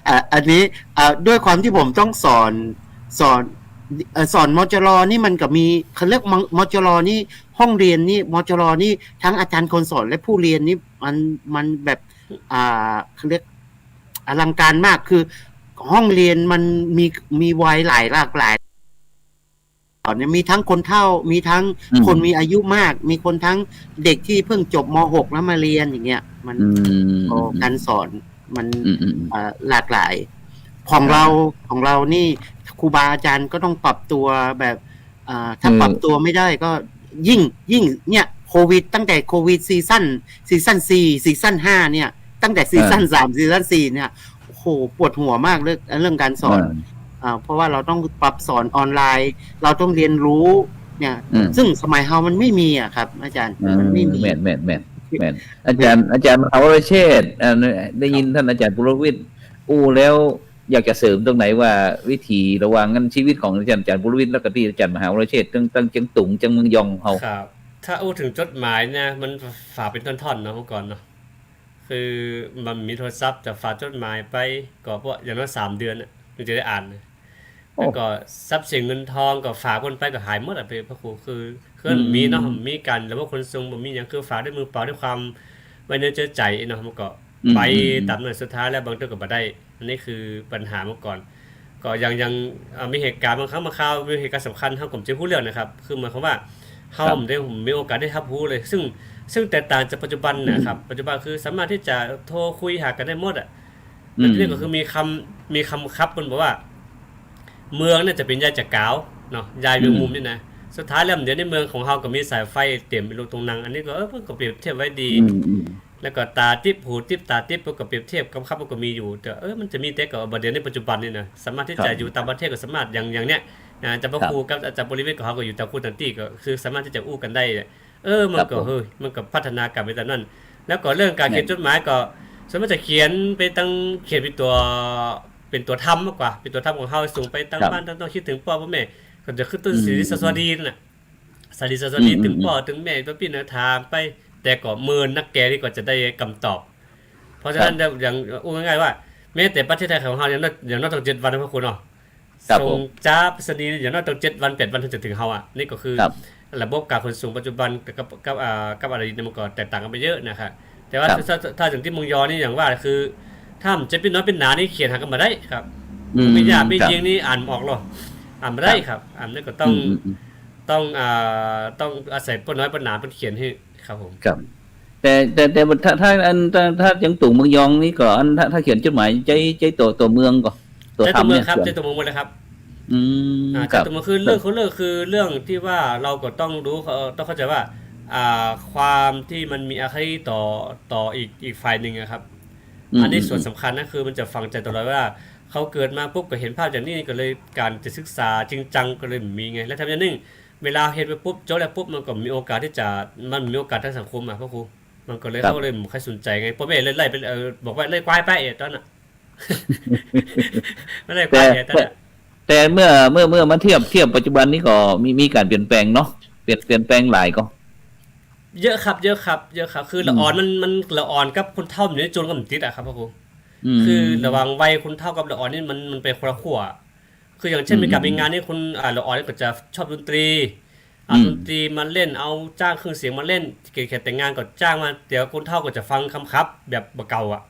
อ่ะ อันนี้ อ่ะ ด้วยความที่ผมต้องสอน สอน เอ่อ สอน มจร นี่มันก็มี เขาเรียก ม มจร นี่ ห้องเรียนนี่ มจร นี่ ทั้งอาจารย์คนสอนและผู้เรียนนี่ มัน มันแบบ อ่า เขาเรียกอลังการมาก คือห้องเรียนมันมี มีวัยหลายหลากหลาย ตอนนี้มีทั้งคนเฒ่า มีทั้ง อืม คนมีอายุมาก มีคนทั้งเด็กที่เพิ่งจบ ม.หก แล้วมาเรียนอย่างเงี้ย มัน อืม ก็ อืม การสอนมัน อืม อืม อืม เอ่อ หลากหลาย ของ ครับ เรา ของเรานี่ครูบาอาจารย์ก็ต้องปรับตัวแบบ อ่า ถ้า อืม ปรับตัวไม่ได้ก็ยิ่ง ยิ่งเนี่ย โควิด ตั้งแต่โควิดซีซั่น ซีซั่นสี่ ซีซั่นห้าเนี่ย ตั้งแต่ซีซั่น อ่า สาม ซีซั่นสี่เนี่ย โอ้โห ปวดหัวมากเรื่อง เรื่องการสอน อ่า อ่า เพราะว่าเราต้องปรับสอนออนไลน์ เราต้องเรียนรู้เนี่ย อืม ซึ่งสมัยเฮามันไม่มีอะครับ อาจารย์ อืม มันไม่มี แม่น แม่น แม่น แม่น อาจารย์ อาจารย์มหาวรเชษฐ์ อ่า ได้ยิน ครับ ท่านอาจารย์ปุรวิทย์อู้แล้ว อยากจะเสริมตรงไหนว่าวิถีระหว่างนั้นชีวิตของอาจารย์ อาจารย์ปุรวิทย์ แล้วก็ตี้อาจารย์มหาวรเชษฐ์ ตั้ง ตั้งเจียงตุง เจียงเมืองยองเฮา ครับ ถ้าอู้เถิงจดหมายเนี่ย มันฝากเป๋นท่อนๆ เนาะ เมื่อก่อนเนาะ คือบ่มีโทรศัพท์ จะฝากจดหมายไป ก็พออย่างน้อยสามเดือนน่ะ ถึงจะได้อ่านนะ โอ้ แล้วก็ทรัพย์สินเงินทองก็ฝากเปิ้นไปก็หายหมดอะ พระครู คือ คือ อืม มีเนาะ มีการระบบขนส่ง บ่มีหยัง คือฝากด้วยมือเปล่า ด้วยความไว้เนื้อเชื่อใจเนาะ มันก็ อืม ไป อืม อืม ต๋ามนั้น สุดท้ายแล้วบางเตื้อก็บ่ได้ อันนี้คือปัญหาเมื่อก่อน ก็อย่าง อย่าง เอ่อ มีเหตุการณ์บางครั้งบางคราว มีเหตุการณ์สำคัญ เฮาก็บ่ฮู้เรื่องนะครับ คือหมายความว่า เฮา ครับ บ่ได้ บ่มีโอกาสได้ฮับฮู้เลย ซึ่ง ซึ่งแตกต่างจากปัจจุบันนะครับ อืม ปัจจุบันคือสามารถตี้จะโทรคุยหากั๋นได้หมดอะ อืม แต่ทีนี้ก็คือมีกำ มีกำศัพท์เปิ้นบอกว่า เมืองเนี่ยจะเป๋นใยจากก๋าวเนาะ ใยแมงมุม อืม นี่นะ สุดท้ายแล้วเดี๋ยวนี้เมืองของเฮาก็มีสายไฟเตรียมเป๋นลูกตุงนัง อันนี้ก็ เออ เปิ้นก็เปรียบเทียบไว้ดี อืม อืม แล้วก็ต๋าติ๊บ หูติ๊บ ต๋าติ๊บ เปิ้นก็เปรียบเทียบ กำศัพท์มันก็มีอยู่ แต่ เออ มันจะมีแต่ก็ บ่าเดี๋ยวนี้ปัจจุบันนี่นะ สามารถตี้ ครับ จะอยู่ต่างประเทศก็สามารถ อย่าง อย่างเนี้ยนะ อาจารย์พระครู ครับ กับอาจารย์ปุรวิทย์ก็ เฮาก็อยู่ต่างคนต่างตี้ ก็คือสามารถตี้จะอู้กั๋นได้ เออ มันก็ ครับผม เฮ้ย มันก็พัฒนาการไปต๋ามนั้น แล้วก็เรื่องก๋านเขียน แม่น จดหมายก็ ส่วนมากจะเขียนไปตาง เขียนเป๋นตั๋ว เป๋นตั๋วธรรมมากกว่า เป๋นตั๋วธรรมของเฮา ส่งไปตาง ครับ บ้านตางต้อ คิดเถิงป้อ ป้อแม่ ก็จะขึ้นต้น อืม สรีสะสดีนั่นน่ะ สรีสะสดี อืม ตึงป้อ อืม ตึงแม่ ป้อปี้นะ ถามไป แต่ก็เมินนักแก่นี่ก็จะได้กำตอบ เพราะฉะนั้น ครับ อย่าง อู้ง่ายๆ ว่า แม้แต่ประเทศไทยของเฮา อย่างน้อย อย่างน้อยต้องเจ็ดวันนะพระครูเนาะ ครับผม ส่งจาไปรษณีย์อย่างน้อยต้องเจ็ดวันแปดวันถึงจะถึงเฮาอะ นี่ก็คือ ครับ ระบบก๋านขนส่งปัจจุบันกับ กับ กับ อ่า กับอดีตเนี่ยมันก็แตกต่างกั๋นไปเยอะนะครับ แต่ว่า ครับ ถ้า ถ้า ถ้าอย่างตี้เมืองยองนี่อย่างว่าคือ ถ้ามันจะเป๋นน้อยเป๋นหนานี่เขียนหากั๋นบ่ได้ครับ อืม ไม่ยาก ครับ ไม่เยียงนี่อ่านบ่ออกหรอก อ่านบ่ได้ ครับ ครับ อ่านนี่ก็ต้อง อืม อืม อืม ต้อง อ่า ต้องอาศัยป้อน้อยป้อหนาเปิ้นเขียนหื้อ ครับผม ครับ แต่ แต่ แต่ถ้า ถ้าอัน ถ้า ถ้าเจียงตุงเมืองยองนี่ก็อัน ถ้า ถ้าเขียนจดหมายใจ๊ ใจ๊ตั๋ว ตั๋วเมืองก่อ ตั๋วธรรมเนี่ย ใจ๊ตั๋วเมืองครับ เขียน ใจ๊ตั๋วเมืองหมดเลยครับ อืม อ่า ครับ ใจ๊ตั๋วเมืองคือเรื่องของเรื่องคือเรื่องตี้ว่าเราก็ต้องรู้ เอ่อ ต้องเข้าใจว่า อ่า ความตี้มันมีอาฆาตต่อ ต่ออีก อีกฝ่ายนึ่งอะครับ อืม อันนี้ อืม ส่วนสำคัญนะ คือมันจะฝังใจ๋ตลอดว่า เขาเกิดมาปุ๊บก็หันภาพอย่างนี้ ก็เลยก๋านจะศึกษาจริงจังก็เลยบ่มีไง แล้วแถมอย่างนึ่ง เวลาเฮ็ดไปปุ๊บ จบแล้วปุ๊บ มันก็มีโอกาสตี้จะ มันมีโอกาสตางสังคมอะพระครู มันก็เลย ครับ เขาเลยบ่ค่อยสนใจ๋ไง ป้อแม่เลยไล่ไป เอ่อ บอกว่าไล่ควายไป เอ่อ ต๋อนนั้น มันไล่ควาย แต่ เอ่อ ต๋อนนั้น แต่ แต่เมื่อ เมื่อ เมื่อมาเทียบ เทียบปัจจุบันนี้ก็มี มีก๋านเปลี่ยนแปลงเนาะ เปลี่ยน เปลี่ยนแปลงหลายก่อ เยอะครับ เยอะครับ เยอะครับ คือ อืม ละอ่อนมัน มันละอ่อนกับคนเฒ่ามันอยู่ในโจรกับมันติดอะครับพระครู อืม คือระหว่างวัยคนเฒ่ากับละอ่อนนี่มัน มันไปคนละขั้ว คืออย่างเช่น อืม มีก๋าน อืม มีงานนี่คน อ่า ละอ่อนนี่ก็จะชอบดนตรี เอา อืม ดนตรีมาเล่น เอาจ้างเครื่องเสียงมาเล่น เกณฑ์แขกแต่งงานก็จ้างมา แต่คนเฒ่าก็จะฟังคำขับแบบบ่าเก่าอะ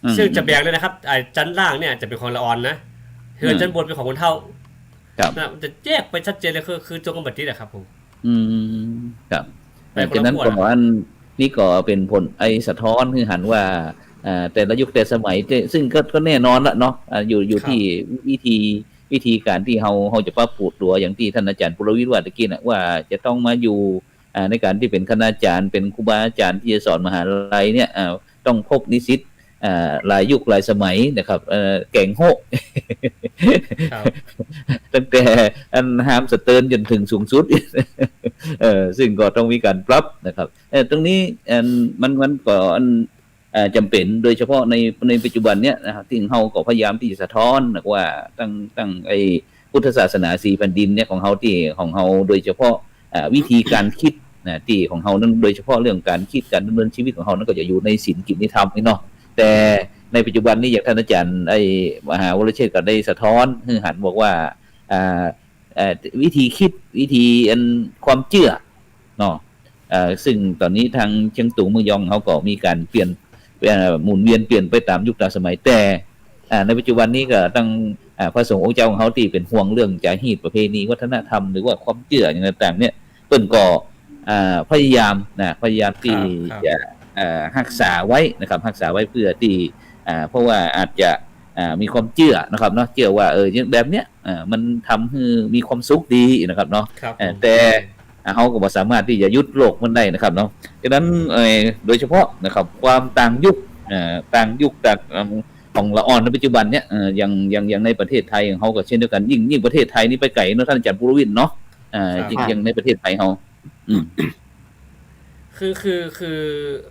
อืม ซึ่งจะแบ่งเลยนะครับ ไอ้จั๊นล่างเนี่ยจะเป๋นของละอ่อนนะ เฮือน อืม จั๊นบนเป๋นของคนเฒ่า ครับ นะ มันจะแยกไปชัดเจนเลย คือ คือโจรกับมันติดอะครับผม อืม ครับ ไปคนละขั้วนะ ฉะนั้นก็อันนี้ก็เป๋นผลไอ้สะท้อนหื้อหันว่า อ่า แต่ละยุคแต่สมัย แต่ ซึ่งก็ ก็แน่นอนละเนาะ อ่า อยู่ อยู่ ครับ ตี้วิธี วิธีก๋านตี้เฮา เฮาจะปรับปรุงตั๋ว อย่างตี้ต้านอาจ๋ารย์ปุรวิทย์ว่าตะกี้น่ะ ว่าจะต้องมาอยู่ อ่า ในก๋านตี้เป๋นคณาจ๋ารย์ เป๋นครูบาอาจ๋ารย์ตี้จะสอนมหาลัยเนี่ย อ่า ต้องพบนิสิต อ่า หลายยุคหลายสมัยนะครับ เอ่อ แก๋งโฮะ ครับ ตั้งแต่อันฮามสเติร์นจ๋นเถิงสูงสุด เอ่อ ซึ่งก็ต้องมีก๋านปรับนะครับ เอ่อ ตรงนี้ อัน มัน มันก็ อัน เอ่อ จ๋ำเป๋น โดยเฉพาะใน ในปัจจุบันเนี่ยนะครับ ตี้เฮาก็พยายามตี้จะสะท้อนนะว่า ตั้ง ตั้งไอ้พุทธศาสนาสี่แผ่นดินเนี่ยของเฮาตี้ ของเฮาโดยเฉพาะ อ่า วิธีก๋านกึ๊ดนะ ตี้ของเฮานั้น โดยเฉพาะเรื่องก๋านกึ๊ด ก๋านดำเนินชีวิตของเฮานั้นก็จะอยู่ในศีลกิจนิธรรมนี่เนาะ แต่ในปัจจุบันนี้อย่างต้านอาจ๋ารย์ไอ้มหาวรเชษฐ์ก็ได้สะท้อนหื้หันบอกว่า อ่า เอ่อ วิธีกึ๊ด วิธีอันความเจื้อเนาะ เอ่อ ซึ่งต๋อนนี้ตางเชียงตุงเมืองยองเฮาก็มีก๋านเปลี่ยน เอ่อ หมุนเวียนเปลี่ยนไปต๋ามยุคต๋ามสมัย แต่ อ่า ในปัจจุบันนี้ก็ตัง อ่า พระสงฆ์องค์เจ้าของเฮาตี้เป๋นห่วงเรื่องจารีตประเพณีวัฒนธรรม หรือว่าความเจื้ออย่างต่างๆ เนี่ย เปิ้นก็ อ่า พยายามนะ พยายามตี้ ครับ ครับ จะ อ่า ฮักษาไว้นะครับ ฮักษาไว้เพื่อตี้ อ่า เพราะว่าอาจจะ อ่า มีความเจื้อนะครับเนาะ เจื้อว่า เออ อย่างแบบเนี้ย อ่า มันทำหื้อมีความสุขดีนะครับเนาะ ครับ เอ่อ ผม แต่ อ่า เฮาก็บ่สามารถตี้จะหยุดโลกมันได้นะครับเนาะ ฉะนั้น เอ่อ โดยเฉพาะนะครับ ความต่างยุค เอ่อ ต่างยุค ต่าง เอิ่ม ของละอ่อนในปัจจุบันเนี่ย เอ่อ อย่าง อย่าง อย่างในประเทศไทยของเฮาก็เช่นเดียวกั๋น ยิ่ง ยิ่งประเทศไทยนี่ไปไก๋เนาะ ต้านอาจ๋ารย์ปุรวิทย์เนาะ เอ่อ ครับ ยิ่ง ยิ่งในประเทศไทยเฮา อืม คือ คือ คือ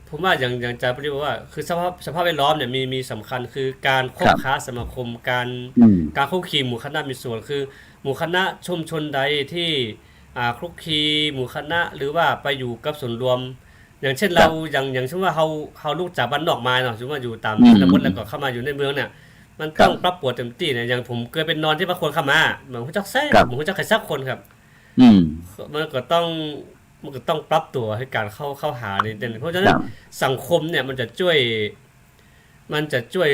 ผมว่าอย่าง อย่างอาจ๋ารย์ปุรวิทย์บอกว่า คือสภาพ สภาพแวดล้อมเนี่ยมี มีสำคัญ คือก๋านคบ ครับ ค้าสมาคม ก๋าน อืม ก๋านคลุกคลีหมู่คณะมีส่วน คือหมู่คณะชุมชนใดตี้ อ่า คลุกคลีหมู่คณะ หรือว่าไปอยู่กับส่วนรวม อย่างเช่น ครับ เฮา อย่าง อย่างเช่นว่าเฮา เฮาลุกจากบ้านนอกมาเนาะ สมมุติว่าอยู่ต๋าม อืม ชนบท แล้วก็เข้ามาอยู่ในเมืองเนี่ย มัน ครับ ต้องปรับตั๋วเต็มตี้เนี่ย อย่างผมเกยไปนอนตี้บ้านคนข้างมา บ่ฮู้จักใผ ครับ บ่ฮู้จักใผสักคนครับ อืม มันก็ต้อง มันก็ต้องปรับตั๋วหื้อก๋านเข้า เข้าหานี่ เพราะฉะนั้น ครับ สังคมเนี่ยมันจะจ้วย มันจะจ้วย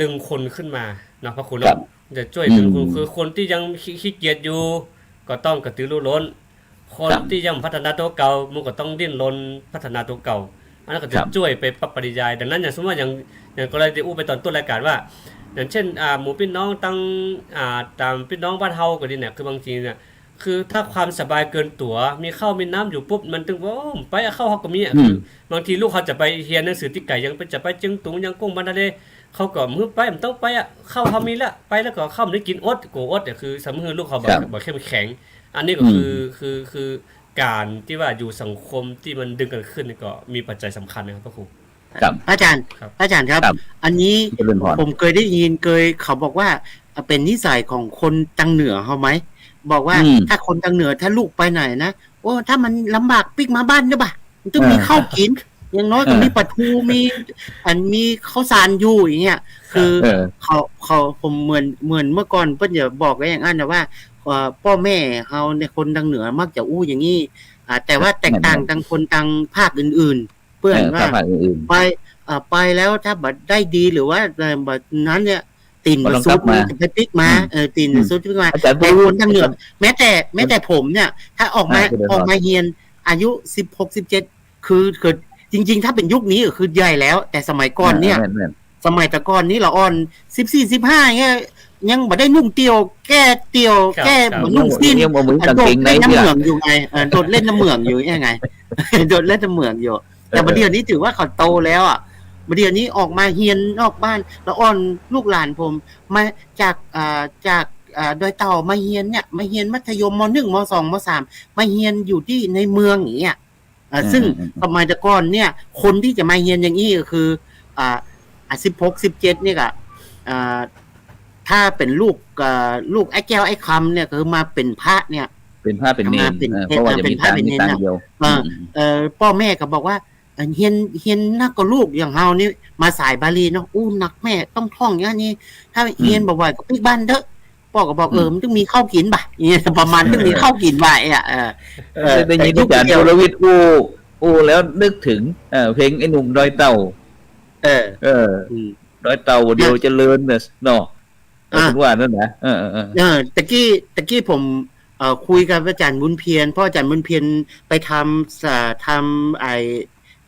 ดึงคนขึ้นมาเนาะ พระครูเนาะ ครับ มันจะจ้วยดึงคน อืม คือคนตี้ยังขี้ ขี้เกียจอยู่ ก็ต้องกระตือรือร้น คน ครับ ตี้ยังพัฒนาตั๋วเก่า มันก็ต้องดิ้นรนพัฒนาตั๋วเก่า อันนั้นก็จะ ครับ จ้วยไปปรับปริยาย ดังนั้นอย่างสมมุติว่าอย่าง อย่างกรณีตี้อู้ไปต๋อนต้นรายก๋านว่า อย่างเช่น อ่า หมู่ปี้น้องตัง อ่า ต๋ามปี้น้องบ้านเฮาก็ดีเนี่ย คือบางทีเนี่ย คือถ้าความสบายเกินตั๋ว มีข้าวมีน้ำอยู่ปุ๊บ มันตึงว่า โอ้ ไปอะ ข้าวเฮาก็มีอะ อืม คือบางทีลูกเฮาจะไปเฮียนหนังสือตี้ไก๋ อย่างไป จะไปเจียงตุง เยียงกุ้ง มันทะเล เขาก็บ่หื้อไป บ่ต้องไปอะ ข้าวเฮามีละ ไปแล้วก็ข้าวบ่ได้กิ๋น อด กั๋วอดอะ คือสำหื้อลูกเฮาบ่ ครับ บ่เข้มแข็ง อันนี้ก็คือ อืม คือ คือก๋านตี้ว่าอยู่สังคมตี้มันดึงกั๋นขึ้นนี่ก็มีปัจจัยสำคัญนะครับพระครู ครับ อาจ๋ารย์ ครับ อาจ๋ารย์ครับ ครับ อันนี้ เจริญพร ผมเกยได้ยิน เกยเขาบอกว่า อ่ะ เป๋นนิสัยของคนตางเหนือเฮาไหม บอกว่า อืม ถ้าคนตางเหนือ ถ้าลูกไปไหนนะ โอ้ ถ้ามันลำบากปิ๊กมาบ้านเด้อบ่ะ มันต้องมี เออ ข้าวกิ๋น อย่างน้อยก็ เออ มีป๋าทู มี อัน มีข้าวสารอยู่อย่างเงี้ย คือ เออ เขา เขา ผมเหมือน เหมือนเมื่อก่อนเปิ้นจะบอกไว้อย่างนั้นนะว่า เอ่อ ป้อแม่เฮาเนี่ย คนตางเหนือมักจะอู้อย่างนี้ อ่า แต่ว่าแตกต่าง แม่นๆ ตางคนตางภาคอื่นๆ เปิ้น เออ ว่า ภาคอื่นๆ ไป เอ่อ ไปแล้วถ้าบ่ได้ดีหรือว่า เอ่อ บ่นั้นเนี่ย ตี๋น บ่ต้อง บ่สุด กลับมา จะไปปิ๊กมา อืม เออ ตี๋น อืม บ่สุดปิ๊กมา อาจ๋ารย์ แต่คนตางเหนือ แม้แต่ แม้แต่ผมเนี่ย ถ้าออกมา อ่า เจริญพร ออกมาเฮียนอายุสิบหก สิบเจ็ด คือ คือ จริงๆ ถ้าเป๋นยุคนี้ก็คือใหญ่แล้ว แต่สมัยก่อนเนี่ย อ่า แม่นๆ สมัยแต่ก่อนนี่ละอ่อน สิบสี่ สิบห้า เนี่ย ยังบ่ได้นุ่งเตี่ยว แก้เตี่ยว ครับ แก้ ครับ บ่นุ่งสิ้น ยังบ่มี อ่ะ กางเกงใน โดดเล่นน้ำเหมืองอยู่ไง เออ โดดเล่นน้ำเหมืองอยู่ไง โดดเล่นน้ำเหมืองอยู่ แต่ เออ บ่าเดี่ยวนี้ถือว่าเขาโตแล้วอะ บ่าเดี่ยวนี้ออกมาเฮียนนอกบ้าน ละอ่อนลูกหลานผม มาจาก อ่า จาก อ่า ดอยเต่ามาเฮียนเนี่ย มาเฮียนมัธยม ม.หนึ่ง ม.สอง ม.สาม มาเฮียนอยู่ตี้ในเมืองอย่างเงี้ย อ่า อืม ซึ่ง อืม อืม สมัยแต่ก่อนเนี่ย คนตี้จะมาเฮียนอย่างอี้ก็คือ อ่า อ่า สิบหก สิบเจ็ด นี่ก็ อ่า ถ้าเป๋นลูก เอ่อ ลูกไอ้แก้วไอ้คำเนี่ย คือมาเป๋นพระเนี่ย เป๋นพระเป๋นเณร มาเป๋น เออ เณร เพราะว่าจะมีตาง เป๋นพระเป๋นเณร มีตางเดียว เออ อืม เออ ป้อแม่ก็บอกว่า เอ่อ เฮียน เฮียนนักก็ลูกอย่างเฮานี่มาสายบาลีเนาะ อู้หนักแม่ต้องท่องอย่างนี้ ถ้า อืม เฮียนบ่ไหวก็ปิ๊กบ้านเถอะ ป้อก็บอก อืม เออ มันต้องมีข้าวกิ๋นบ่ะ อย่างเงี้ย ประมาณ เออ ต้องมีข้าวกิ๋นบ่ะ เอ้ย เออ เออ ได้ยิน แต่ยุค อาจ๋ารย์ เดียว ปุรวิทย์อู้ อู้แล้วนึกถึง เอ่อ เพลงไอ้หนุ่มดอยเต่า เออ เออ อืม ดอยเต่าเดียว นะ เจริญเนี่ยเนาะ อ่ะ เออ คุณว่านั่นนะ เออ เออ เออ เออ ตะกี้ ตะกี้ผม เอ่อ คุยกับอาจ๋ารย์บุญเพียร เพราะอาจ๋ารย์บุญเพียรไปทำ เอ่อ ทำไอ้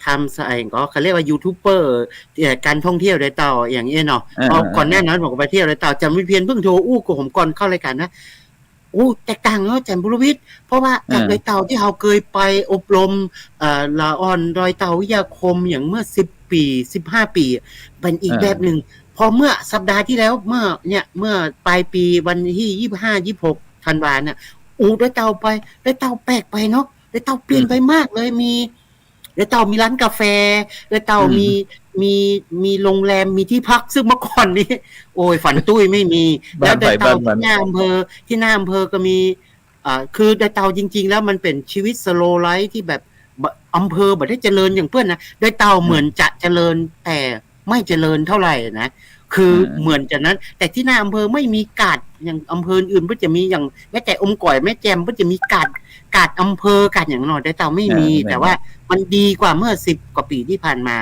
ทำสาย ก็เขาเรียกว่ายูทูบเบอร์ เอ่อ การท่องเที่ยวดอยเต่าอย่างเงี้ยเนาะ อ่า เพราะ อ่า ก่อนหน้านั้นผมก็ไปเที่ยวดอยเต่า อาจ๋ารย์บุญเพ็ญเพิ่งโทรอู้กับผมก่อนเข้ารายการนะ โอ้ แตกต่างเนาะอาจ๋ารย์บุรวิทย์ เพราะว่าจาก อ่า ดอยเต่าตี้เฮาเกยไปอบรม เอ่อ ละอ่อนดอยเต่าวิทยาคมอย่างเมื่อสิบปี๋ สิบห้าปี๋ เป๋นอีก อ่า แบบนึ่ง พอเมื่อสัปดาห์ตี้แล้ว เมื่อเนี่ย เมื่อปลายปี๋วันตี้ยี่สิบห้า ยี่สิบหกธันวาเนี่ย โอ้ ดอยเต่าไป ดอยเต่าแปลกไปเนาะ ดอยเต่าเปลี่ยนไป อืม มากเลย มี ดอยเต่ามีร้านกาแฟ ดอยเต่า อืม มี มี มีโรงแรม มีตี้พัก ซึ่งเมื่อก่อนนี้ โอ้ย ฝันตุ้ยไม่มี บ้านใผ แล้วดอยเต่า บ้านมัน ตี้หน้าอำเภอ ตี้หน้าอำเภอก็มี อ่า คือดอยเต่าจริงๆ แล้วมันเป๋นชีวิต slow life ตี้แบบ บ่ อำเภอบ่ได้เจริญอย่างเปิ้นนะ ดอยเต่า อืม เหมือนจะเจริญ แต่ไม่เจริญเท่าไหร่นะ คือ อ่า เหมือนจะนั้น แต่ตี้หน้าอำเภอไม่มีกาด อย่างอำเภออื่นเปิ้นจะมี อย่างแม้แต่อมก๋อย แม่แจ่ม เปิ้นจะมีกาด กาดอำเภอ กาดอย่างเนาะ ดอยเต่าไม่มี อ่า ไม่มี แต่ว่ามันดีกว่าเมื่อสิบกว่าปี๋ตี้ผ่านมา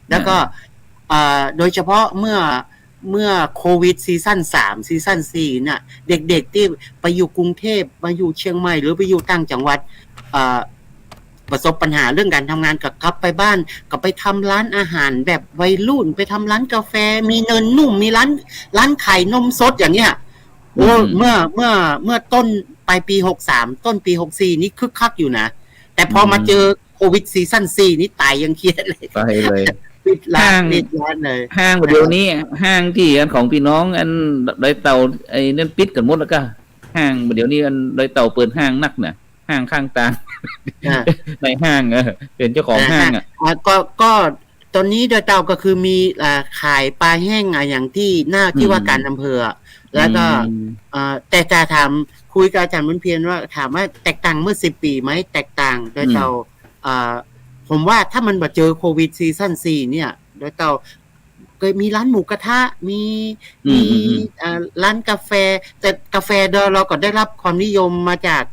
แล้วก็ อ่า เอ่อ โดยเฉพาะเมื่อ เมื่อโควิดซีซั่นสาม ซีซั่นสี่เนี่ย เด็กๆ ตี้ไปอยู่กรุงเทพฯ มาอยู่เชียงใหม่ หรือไปอยู่ต่างจังหวัด เอ่อ ประสบปัญหาเรื่องการทำงาน ก็กลับไปบ้าน ก็ไปทำร้านอาหารแบบวัยรุ่น ไปทำร้านกาแฟ มีเนินหนุ่ม มีร้าน ร้านขายนมสดอย่างเงี้ย โอ้ อืม เมื่อ เมื่อ เมื่อต้นปลายปี๋หกสาม ต้นปี๋หกสี่ นี่คึกคักอยู่นะ แต่พอมา อืม เจอโควิดซีซั่นสี่ นี่ต๋ายยังเคียดเลย ไปเลย ปิดร้าน ห้าง ปิดร้านเลย ห้างบ่าเดี่ยวนี้ ห้างตี้อันของปี้น้องอันดอยเต่า ไอ้นั่นปิดกั๋นหมดแล้วก้า ห้างบ่าเดี่ยวนี้อันดอยเต่าเปิดห้างนักน่ะ ห้างข้างตาง อ่า นายห้าง เออ เป๋นเจ้าของห้างอะ อ่า ก็ ก็ ต๋อนนี้ดอยเต่าก็คือมี อ่า ขายป๋าแห้งอะ อย่างตี้หน้า ตี้ อืม ว่าการอำเภออะ แล้วก็ อืม เอ่อ แต่จะถาม คุยกับอาจ๋ารย์บุญเพ็ญว่า ถามว่าแตกต่างเมื่อสิบปี๋ไหม แตกต่าง ดอยเต่า อืม เอ่อ ผมว่าถ้ามันบ่เจอโควิดซีซั่นสี่ เนี่ย ดอยเต่า เกยมีร้านหมูกระทะ มี อืม มี อืม อืม เอ่อ ร้านกาแฟ แต่กาแฟดอยเต่าก็ได้รับความนิยมมาจาก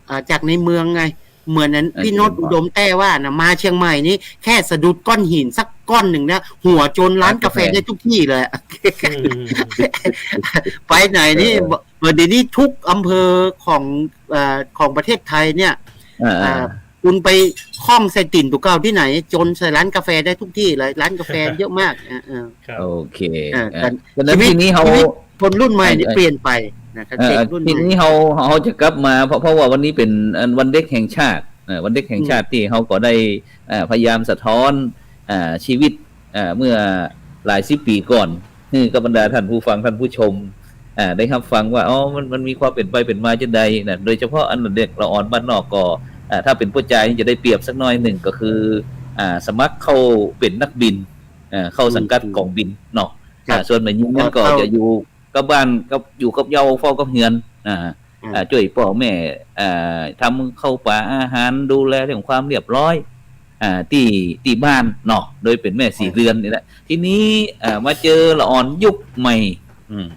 เอ่อ จากในเมืองไง เหมือนอัน อ่า ปี้โน๊ต อุดมแต้ว่านะ มาเชียงใหม่นี่แค่สะดุดก้อนหินสักก้อนนึ่งนะ หัวจนร้านกาแฟ ร้านกาแฟ ได้ทุกตี้เลยอะ อืม ไปไหนนี่ เออ บ่าเดี่ยวนี้ทุกอำเภอของ เอ่อ ของประเทศไทยเนี่ย อ่า อ่า อ่า คุณไปข้องใส่ตี๋นตุ๊เก่าตี้ไหน จนใส่ร้านกาแฟได้ทุกตี้เลย ร้านกาแฟเยอะมาก อ่า เออ ครับ โอเค อ่า อ่า แต่ ฉะนั้น ชีวิต ทีนี้เฮา ชีวิตคนรุ่นใหม่นี่ เอ่อ เปลี่ยนไปนะครับ เอ่อ เด็กรุ่นใหม่ ทีนี้เฮา เฮาจะกลับมา เพราะ เพราะว่าวันนี้เป๋นอันวันเด็กแห่งชาติ เอ่อ วันเด็กแห่งชาติ อืม ตี้เฮาก็ได้ เอ่อ พยายามสะท้อน เอ่อ ชีวิต เอ่อ เมื่อหลายสิบปี๋ก่อน หื้อกับบรรดาท่านผู้ฟังท่านผู้ชม อ่า ได้ฮับฟังว่า อ๋อ มัน มันมีความเป๋นไปเป๋นมาจาใดนะ โดยเฉพาะอันเด็กละอ่อนบ้านนอกก็ อ่า ถ้าเป๋นป้อจายนี่จะได้เปรียบสักหน้อยนึ่ง ก็คือ อ่า สมัครเข้าเป๋นนักบิน อ่า เข้าสังกัด อืม กองบินเนาะ ครับ อ่า ส่วนแม่ญิงนั้นก็ เข้า จะอยู่กับบ้าน กับ อยู่กับเหย้า เฝ้ากับเฮือน อ่า อ่า อ่า จ้วยป้อแม่ อ่า ทำข้าวป๋าอาหาร ดูแลเรื่องความเรียบร้อย อ่า ตี้ ตี้บ้านเนาะ โดยเป๋นแม่ศรีเรือนนี่แหละ ทีนี้ อ่า มาเจอละอ่อนยุคใหม่ อืม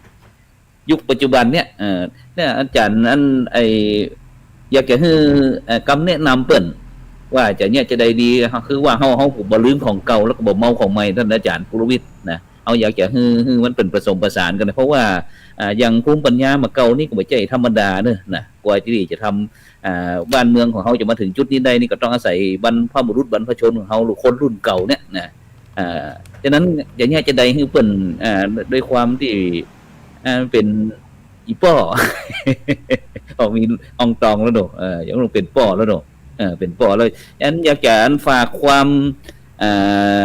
ยุคปัจจุบันเนี่ย เอ่อ เนี่ย อาจ๋ารย์ อัน ไอ้ อยากจะหื้อ เอ่อ กำแนะนำเปิ้น ว่าจะเนี่ยจะใดดี คือว่าเฮา เฮาบ่ลืมของเก่า แล้วก็บ่เมาของใหม่ ต้านอาจ๋ารย์ปุรวิทย์นะ เฮาอยากจะหื้อ หื้อมันเป๋นผสมผสานกั๋นนะ เพราะว่า อ่า อย่างภูมิปัญญาหมู่เก่านี่ก็บ่ใจ้ธรรมดาเน่อนะ กว่าตี้จะทำ อ่า บ้านเมืองของเฮาจะมาเถิงจุดนี้ได้นี่ก็ต้องอาศัยบรรพบุรุษบรรพชนของเฮา หรือคนรุ่นเก่าเนี่ยนะ อ่า ฉะนั้นอย่างเนี้ยจะใดหื้อเปิ้น อ่า ด้วยความตี้ อ่า เป๋นอี่ป้อ ออกมีอองตองแล้วเนาะ เออ อย่างนั้นเป๋นป้อแล้วเนาะ เออ เป๋นป้อแล้ว ฉะนั้นอยากจะฝากความ อ่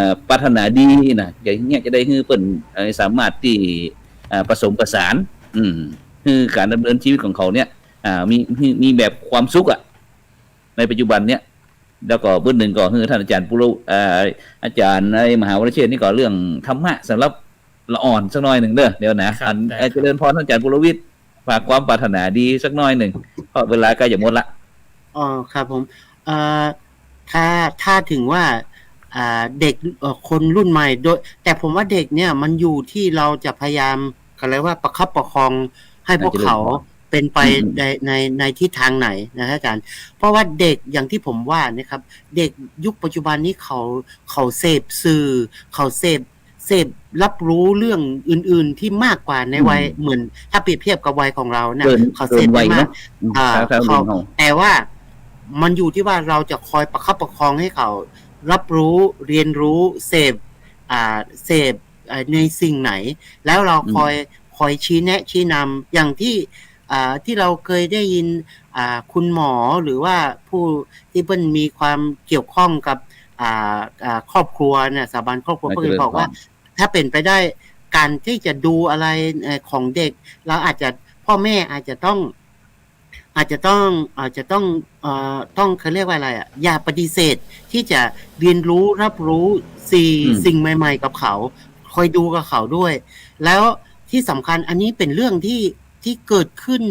า ปรารถนาดีนะ อย่างเนี้ยจะใดหื้อเปิ้น เอ่อ สามารถตี้ อ่า ผสมผสาน อืม หื้อก๋านดำเนินชีวิตของเขาเนี่ย อ่า มี มี มีแบบความสุขอะ ในปัจจุบันเนี่ย แล้วก็เบื้องนึ่งก็คือท่านอาจ๋ารย์ปุโร เอ่อ อาจ๋ารย์ไอ้มหาวรเชษฐ์นี่ก็เรื่องธรรมะสำหรับละอ่อนสักหน่อยนึ่งเด้อ เดี๋ยวนะ ครับ อัน ได้ครับ เอ่อ เจริญพรท่านอาจ๋ารย์ปุโรวิทย์ ฝากความปรารถนาดีสักหน่อยนึ่ง เพราะเวลาใกล้จะหมดละ อ๋อ ครับผม เอ่อ ถ้า ถ้าถึงว่า อ่า เด็ก เอ่อ คนรุ่นใหม่ โดย แต่ผมว่าเด็กเนี่ยมันอยู่ที่เราจะพยายาม เขาเรียกว่าประคับประคองให้พวกเขา อ่า เจริญพร เป็นไป อืม ใน ใน ในทิศทางไหนนะอาจ๋ารย์ เพราะว่าเด็กอย่างที่ผมว่านะครับ เด็กยุคปัจจุบันนี้เขา เขาเสพสื่อ เขาเสพ เสพรับรู้เรื่องอื่นๆ ที่มากกว่าในวัย อืม เหมือนถ้าเปรียบเทียบกับวัยของเราเนี่ย เกิน เขาเสพ เกินวัย มาก เนาะ อืม อ่า ครับ ครับ เขา เรื่องของ แต่ว่ามันอยู่ที่ว่าเราจะคอยประคับประคองให้เขา รับรู้ เรียนรู้ เสพ อ่า เสพ เอ่อ ในสิ่งไหน แล้วเรา อืม คอย คอยชี้แนะชี้นำ อย่างที่ อ่า ที่เราเคยได้ยิน อ่า คุณหมอ หรือว่าผู้ที่เปิ้นมีความเกี่ยวข้องกับ อ่า อ่า ครอบครัวเนี่ย สถาบันครอบครัว เปิ้นเคยบอกว่า ถ้าเป๋นไปได้ การที่จะดูอะไร เอ่อ ของเด็ก เราอาจจะ พ่อแม่อาจจะต้อง อาจจะต้อง อาจจะต้อง เอ่อ ต้อง เขาเรียกว่าอะไรอะ อย่าปฏิเสธที่จะเรียนรู้ รับรู้สิ่ง อืม สิ่งใหม่ๆ กับเขา คอยดูกับเขาด้วย แล้วที่สำคัญ อันนี้เป๋นเรื่องที่ ที่เกิดขึ้น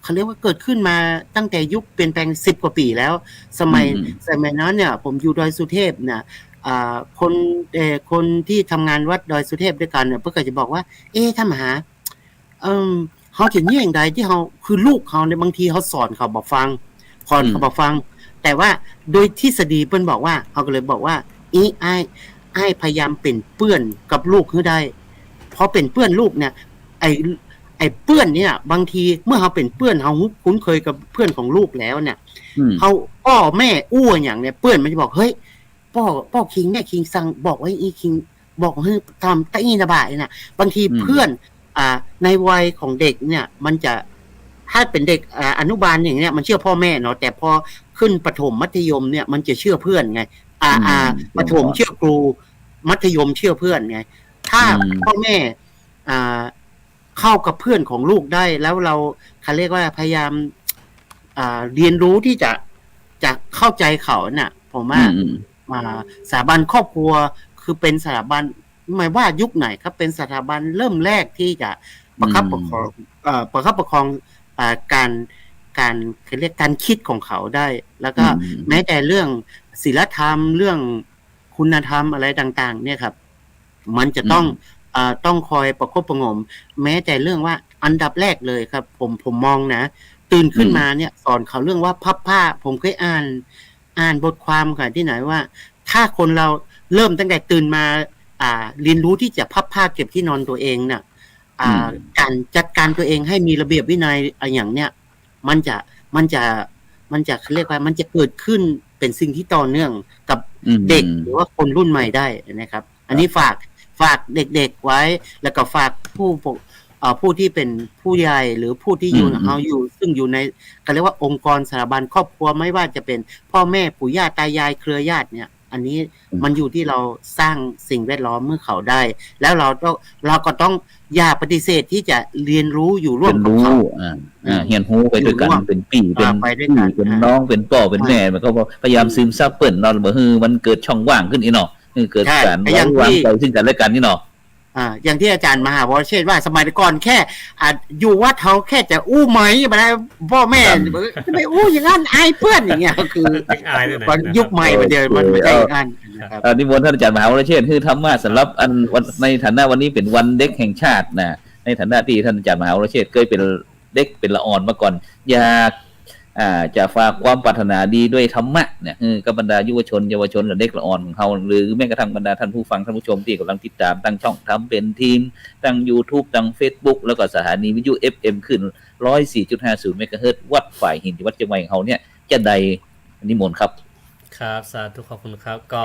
เขาเรียกว่าเกิดขึ้นมาตั้งแต่ยุคเปลี่ยนแปลงสิบกว่าปี๋แล้ว สมัย อืม สมัยนั้นเนี่ย ผมอยู่ดอยสุเทพเนี่ย อ่า คน เอ่อ คนที่ทำงานวัดดอยสุเทพด้วยกั๋นเนี่ย เปิ้นก็จะบอกว่า เอ๊ะ ท่านมหา เอิ่ม เฮาจะเยียะอย่างใดตี้เฮา คือลูกเฮาเนี่ย บางทีเฮาสอนเขาบ่ฟัง สอนเขา อืม บ่ฟัง แต่ว่าโดยทฤษฎีเปิ้นบอกว่า เฮาก็เลยบอกว่า เอ๊ะ อ้าย อ้ายพยายามเป๋นเปื้อนกับลูกหื้อได้ พอเป๋นเปื้อนลูกเนี่ย ไอ้ ไอ้เปื้อนเนี่ย บางทีเมื่อเฮาเป๋นเปื้อน เฮาคุ้นเคยกับเปื้อนของลูกแล้วเนี่ย อืม เฮา ป้อแม่อู้อะหยังเนี่ย เปื้อนมันจะบอก เฮ้ย ป้อ ป้อคิง แม่คิงสั่งบอกไว้อี้ คิงบอกหื้อต๋ามตะอี้นะบ่าอี้นะ บางที อืม เปื้อน อ่า ในวัยของเด็กเนี่ย มันจะ ถ้าเป๋นเด็ก อ่า อนุบาลอย่างเงี้ย มันเชื่อพ่อแม่เนาะ แต่พอขึ้นประถมมัธยมเนี่ย มันจะเชื่อเปื้อนไง อ่า อืม อ่า ประถมเชื่อครู มัธยมเชื่อเปื้อนไง ถ้า อืม พ่อแม่ อ่า เข้ากับเปื้อนของลูกได้ แล้วเรา เขาเรียกว่าพยายาม อ่า เรียนรู้ที่จะ จะเข้าใจเขาน่ะ ผมว่า อืม อืม อ่า สถาบันครอบครัวคือเป๋นสถาบัน ไม่ว่ายุคไหนครับ เป๋นสถาบันเริ่มแรกที่จะประคับ อืม ประคอง เอ่อ ประคับประคอง อ่า การ การ เขาเรียกการคิดของเขาได้ แล้วก็ อืม แม้แต่เรื่องศีลธรรม เรื่องคุณธรรมอะไรต่างๆ เนี่ยครับ มันจะต้อง อืม เอ่อ ต้องคอยประคบประหงม แม้แต่เรื่องว่าอันดับแรกเลยครับ ผม ผมมองนะ ตื่นขึ้น อืม มาเนี่ย สอนเขาเรื่องว่าพับผ้า ผมเคยอ่าน อ่านบทความค่ะ ที่ไหนว่า ถ้าคนเราเริ่มตั้งแต่ตื่นมา อ่า เรียนรู้ที่จะพับผ้าเก็บที่นอนตัวเองน่ะ อ่า อืม การจัดการตัวเองให้มีระเบียบวินัย อะหยังเนี่ย มันจะ มันจะ มันจะ เขาเรียกว่า มันจะเกิดขึ้นเป๋นสิ่งที่ต่อเนื่องกับ อืม เด็ก หรือว่าคนรุ่นใหม่ได้นะครับ อันนี้ ครับ ฝาก ฝากเด็กๆ ไว้ แล้วก็ฝากผู้ปก เอ่อ ผู้ที่เป๋นผู้ใหญ่ หรือผู้ที่อยู่ อืม เฮาอยู่ ซึ่งอยู่ใน เขาเรียกว่าองค์กรสถาบันครอบครัว ไม่ว่าจะเป๋นพ่อแม่ ปู่ย่าตายาย เครือญาติเนี่ย อันนี้ อืม มันอยู่ที่เราสร้างสิ่งแวดล้อมหื้อเขาได้ แล้วเราต้อง เราก็ต้องอย่าปฏิเสธที่จะเรียนรู้อยู่ร่วมกับเขา เรียนรู้ อ่า อ่า อืม เฮียนฮู้ไปด้วยกั๋น อยู่ร่วม เป๋นปี้ อ่า เป๋น ไปด้วยกั๋น ปี้ เป๋น อ่า น้อง เป๋นป้อ เป๋น อ่า แม่ มันก็พยายาม อืม ซึมซับเปิ้นเนาะ บ่หื้อมันเกิดช่องว่างขึ้นอี้เนาะ หื้อเกิด ใช่ ก๋าน ไว้วางใจ๋ซึ่งกั๋นและกั๋นนี่เนาะ อ่า อย่างที่อาจ๋ารย์มหาวรเชษฐ์ว่า สมัยก่อนแค่ อ่า อยู่วัดเฮาแค่จะอู้ไหมบ่ได้ ป้อแม่ ครับ จะไปอู้อย่างนั้น อายเปื้อน อย่างเงี้ย ก็คือ อายเนี่ยนะ มันยุคใหม่ ครับ มันเดี๋ยว มัน โอเค บ่ใจ้อย่างนั้นนะครับ เอา นิมนต์ต้านอาจ๋ารย์มหาวรเชษฐ์ หื้อธรรมะสำหรับอันวัน ในฐานะวันนี้เป๋นวันเด็กแห่งชาตินะ ในฐานะตี้ต้านอาจ๋ารย์มหาวรเชษฐ์เกยเป๋นเด็กเป๋นละอ่อนมาก่อน อยาก อ่า จะฝากความปรารถนาดีด้วยธรรมะเนี่ย เออ กับบรรดายุวชน เยาวชน และเด็กละอ่อนของเฮา หรือแม้กระทั่งบรรดาท่านผู้ฟัง ท่านผู้ชมตี้ก่ำลังติดต๋ามตางช่องธรรมเป๋นธรรม ตางยูทูบ ตางเฟซบุ๊ก แล้วก็สถานีวิทยุเอฟเอ็มคลื่นร้อยสี่จุดห้าศูนย์เมกะเฮิรตซ์ วัดฝายหิน ตี้วัดเจียงใหม่ของเฮาเนี่ย จะใด นิมนต์ครับ ครับ สาธุ ขอบคุณครับ ก็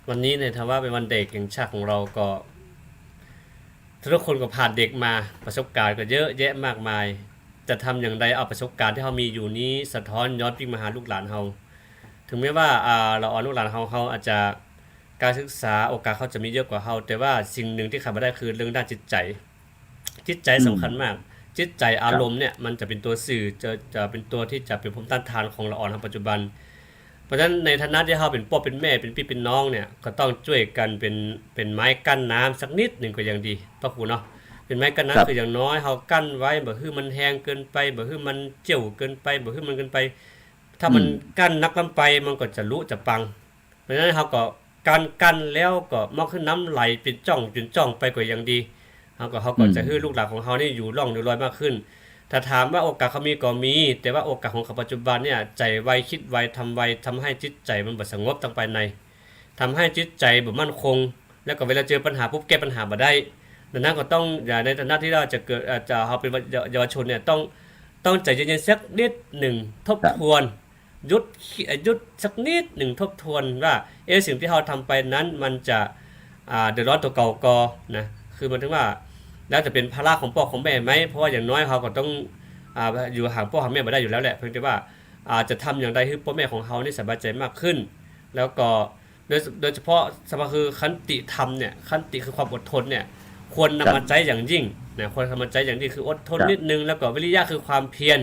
วันนี้เนี่ยถือว่าเป๋นวันเด็กแห่งชาติของเรา ก็ ทุกคนก็ผ่านเด็กมา ประสบการณ์ก็เยอะแยะมากมาย จะทำอย่างใดเอาประสบการณ์ตี้เฮามีอยู่นี้สะท้อนย้อนปิ้งมาหาลูกหลานเฮา ถึงแม้ว่า อ่า ละอ่อนลูกหลานเฮา เฮาอาจจะ การศึกษา โอกาสเขาจะมีเยอะกว่าเฮา แต่ว่าสิ่งหนึ่งตี้ขาดบ่ได้คือเรื่องด้านจิตใจ๋ จิตใจ๋ อืม สำคัญมาก จิตใจ๋ ครับ อารมณ์เนี่ย มันจะเป๋นตั๋วสื่อ จะ จะเป๋นตั๋วตี้จะเป๋นภูมิต้านทานของละอ่อนเฮาปัจจุบัน เพราะฉะนั้นในฐานะตี้เฮาเป๋นป้อเป๋นแม่ เป๋นปี้เป๋นน้องเนี่ย ก็ต้องจ้วยกั๋นเป๋น เป๋นไม้กั้นน้ำสักนิดหนึ่งก็ยังดี ป้อครูเนาะ เป๋นไม้กั้นน้ำ ครับ คืออย่างน้อยเฮากั้นไว้ บ่หื้อมันแฮงเกินไป บ่หื้อมันเจี้ยวเกินไป บ่หื้อมันเกินไป ถ้ามัน อืม กั้นนักล้ำไป มันก็จะลุจะปัง เพราะฉะนั้นเฮาก็กั้น กั้นแล้วก็มอกหื้อน้ำไหลเป๋นจ้องเป๋นจ้องไปก็ยังดี เฮาก็ เฮาก็ อืม จะหื้อลูกหลานของเฮานี่อยู่ร่องอยู่รอยมากขึ้น ถ้าถามว่าโอกาสเขามีก็มี แต่ว่าโอกาสของเขาปัจจุบันเนี่ย ใจ๋ไว คิดไว ทำไว ทำหื้อจิตใจ๋มันบ่สงบตางภายใน ทำหื้อจิตใจ๋บ่มั่นคง แล้วก็เวลาเจอปัญหาปุ๊บแก้ปัญหาบ่ได้ ดังนั้นก็ต้อง อย่า ในฐานะตี้เราจะเกิด เอ่อ จะ เฮาเป๋นเยาวชนเนี่ย ต้อง ต้องใจ๋เย็นๆ สักนิดหนึ่ง ทบ ครับ ทวน หยุด เอ่อ หยุดสักนิดนึ่ง ทบทวนว่า เอ๊ะ สิ่งตี้เฮาทำไปนั้นมันจะ อ่า เดือดร้อนตั๋วเก่าก่อนะ คือหมายถึงว่า แล้วจะเป๋นภาระของป้อของแม่ไหม เพราะว่าอย่างน้อยเฮาก็ต้อง อ่า อยู่ห่างป้อห่างแม่บ่ได้อยู่แล้วแหละ เพียงแต่ว่า อ่า จะทำอย่างใดหื้อป้อแม่ของเฮานี่สบายใจ๋มากขึ้น แล้วก็ โดย โดยเฉพาะสำคัญคือขันติธรรมเนี่ย ขันติคือความอดทนเนี่ย ควรนำมาใจ๊อย่างยิ่งนะ ควรนำมาใจ๊อย่างยิ่ง คืออดทนนิดนึ่ง แล้วก็วิริยะคือความเพียร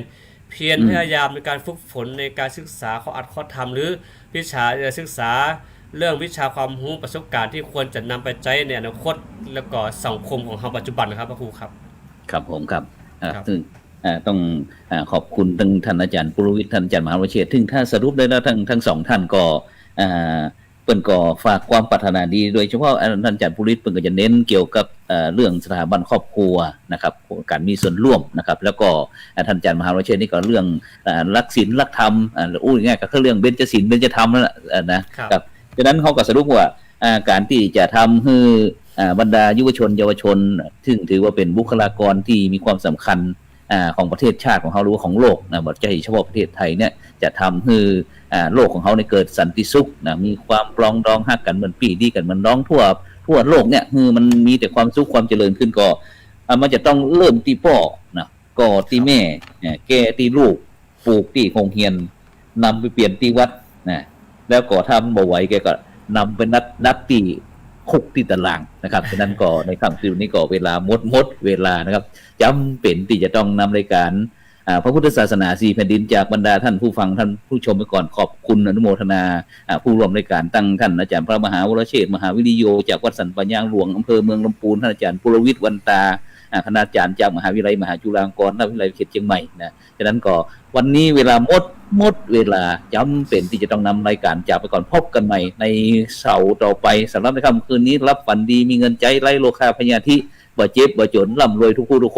เพียรพยายามในการฝึกฝนในการศึกษาข้ออัดข้อธรรม หรือวิชาศึกษาเรื่องวิชาความฮู้ประสบการณ์ที่ควรจะนำไปใจ๊ในอนาคต แล้วก็สังคมของเฮาปัจจุบันนะครับ พระครูครับ ครับผมครับ อ่า ครับ ซึ่ง อ่า ต้อง อ่า ขอบคุณตึงท่านอาจ๋ารย์ปุรวิทย์ ท่านอาจ๋ารย์มหาวรเชษฐ์ ซึ่งถ้าสรุปได้แล้วทั้ง ทั้งสองท่านก็ อ่า เปิ้นก็ฝากความปรารถนาดี โดยเฉพาะ อ่า ท่านอาจ๋ารย์ปุรวิทย์เปิ้นก็จะเน้นเกี่ยวกับ เอ่อ เรื่องสถาบันครอบครัวนะครับ การมีส่วนร่วมนะครับ แล้วก็ อ่า ท่านอาจ๋ารย์มหาวรเชษฐ์นี่ก็เรื่อง อ่า หลักศีลหลักธรรม อ่า อู้ง่ายๆ ก็คือเรื่องเบญจศีลเบญจธรรมนั่นแหละ อ่า นะ ครับ ครับ ฉะนั้นเฮาก็สรุปว่า อ่า การตี้จะทำหื้อ อ่า บรรดายุวชนเยาวชน ซึ่งถือว่าเป๋นบุคลากรตี้มีความสำคัญ อ่า ของประเทศชาติของเฮา หรือว่าของโลกนะ บ่ใจ้เฉพาะประเทศไทยเนี่ย จะทำหื้อ อ่า โลกของเฮาเนี่ยเกิดสันติสุขนะ มีความปรองดองฮักกั๋นเหมือนปี้ดีกั๋นเหมือนน้องทั่ว ทั่วโลกเนี่ย หื้อมันมีแต่ความสุขความเจริญขึ้นก็ อ่า มันจะต้องเริ่มตี้ป้อนะ ก่อตี้แม่ เอ่อ แก่ตี้ลูก ปลูกตี้โฮงเฮียน นำไปเปียรตี้วัดนะ แล้วก็ถ้าบ่ไหวแก่ก็นำไปดัด ดัดตี้คุกตี้ตารางนะครับ ฉะนั้นก็ในค่ำคืนนี้ก็เวลาหมด หมดเวลานะครับ จ๋ำเป๋นตี้จะต้องนำรายการ อ่า พระพุทธศาสนาสี่แผ่นดิน จากบรรดาท่านผู้ฟังท่านผู้ชมไปก่อน ขอบคุณอนุโมทนา อ่า ผู้ร่วมรายการตั้งท่านอาจ๋ารย์พระมหาวรเชษฐ มหาวิริโย จากวัดสันป่ายางหลวง อำเภอเมืองลำพูน ท่านอาจ๋ารย์ปุรวิทย์ วันตา อ่า คณาจ๋ารย์จากมหาวิทยาลัยมหาจุฬาลงกรณวิทยาลัยเขตเชียงใหม่นะ ฉะนั้นก็วันนี้เวลาหมด หมดเวลา จ๋ำเป๋นตี้จะต้องนำรายการจากไปก่อน พบกั๋นใหม่ในเสาร์ต่อไป สำหรับในค่ำคืนนี้ หลับฝันดี มีเงินใจ๊ ไร้โรคาพยาธิ บ่เจ็บ บ่จ๋น ร่ำรวยทุกผู้ทุกคน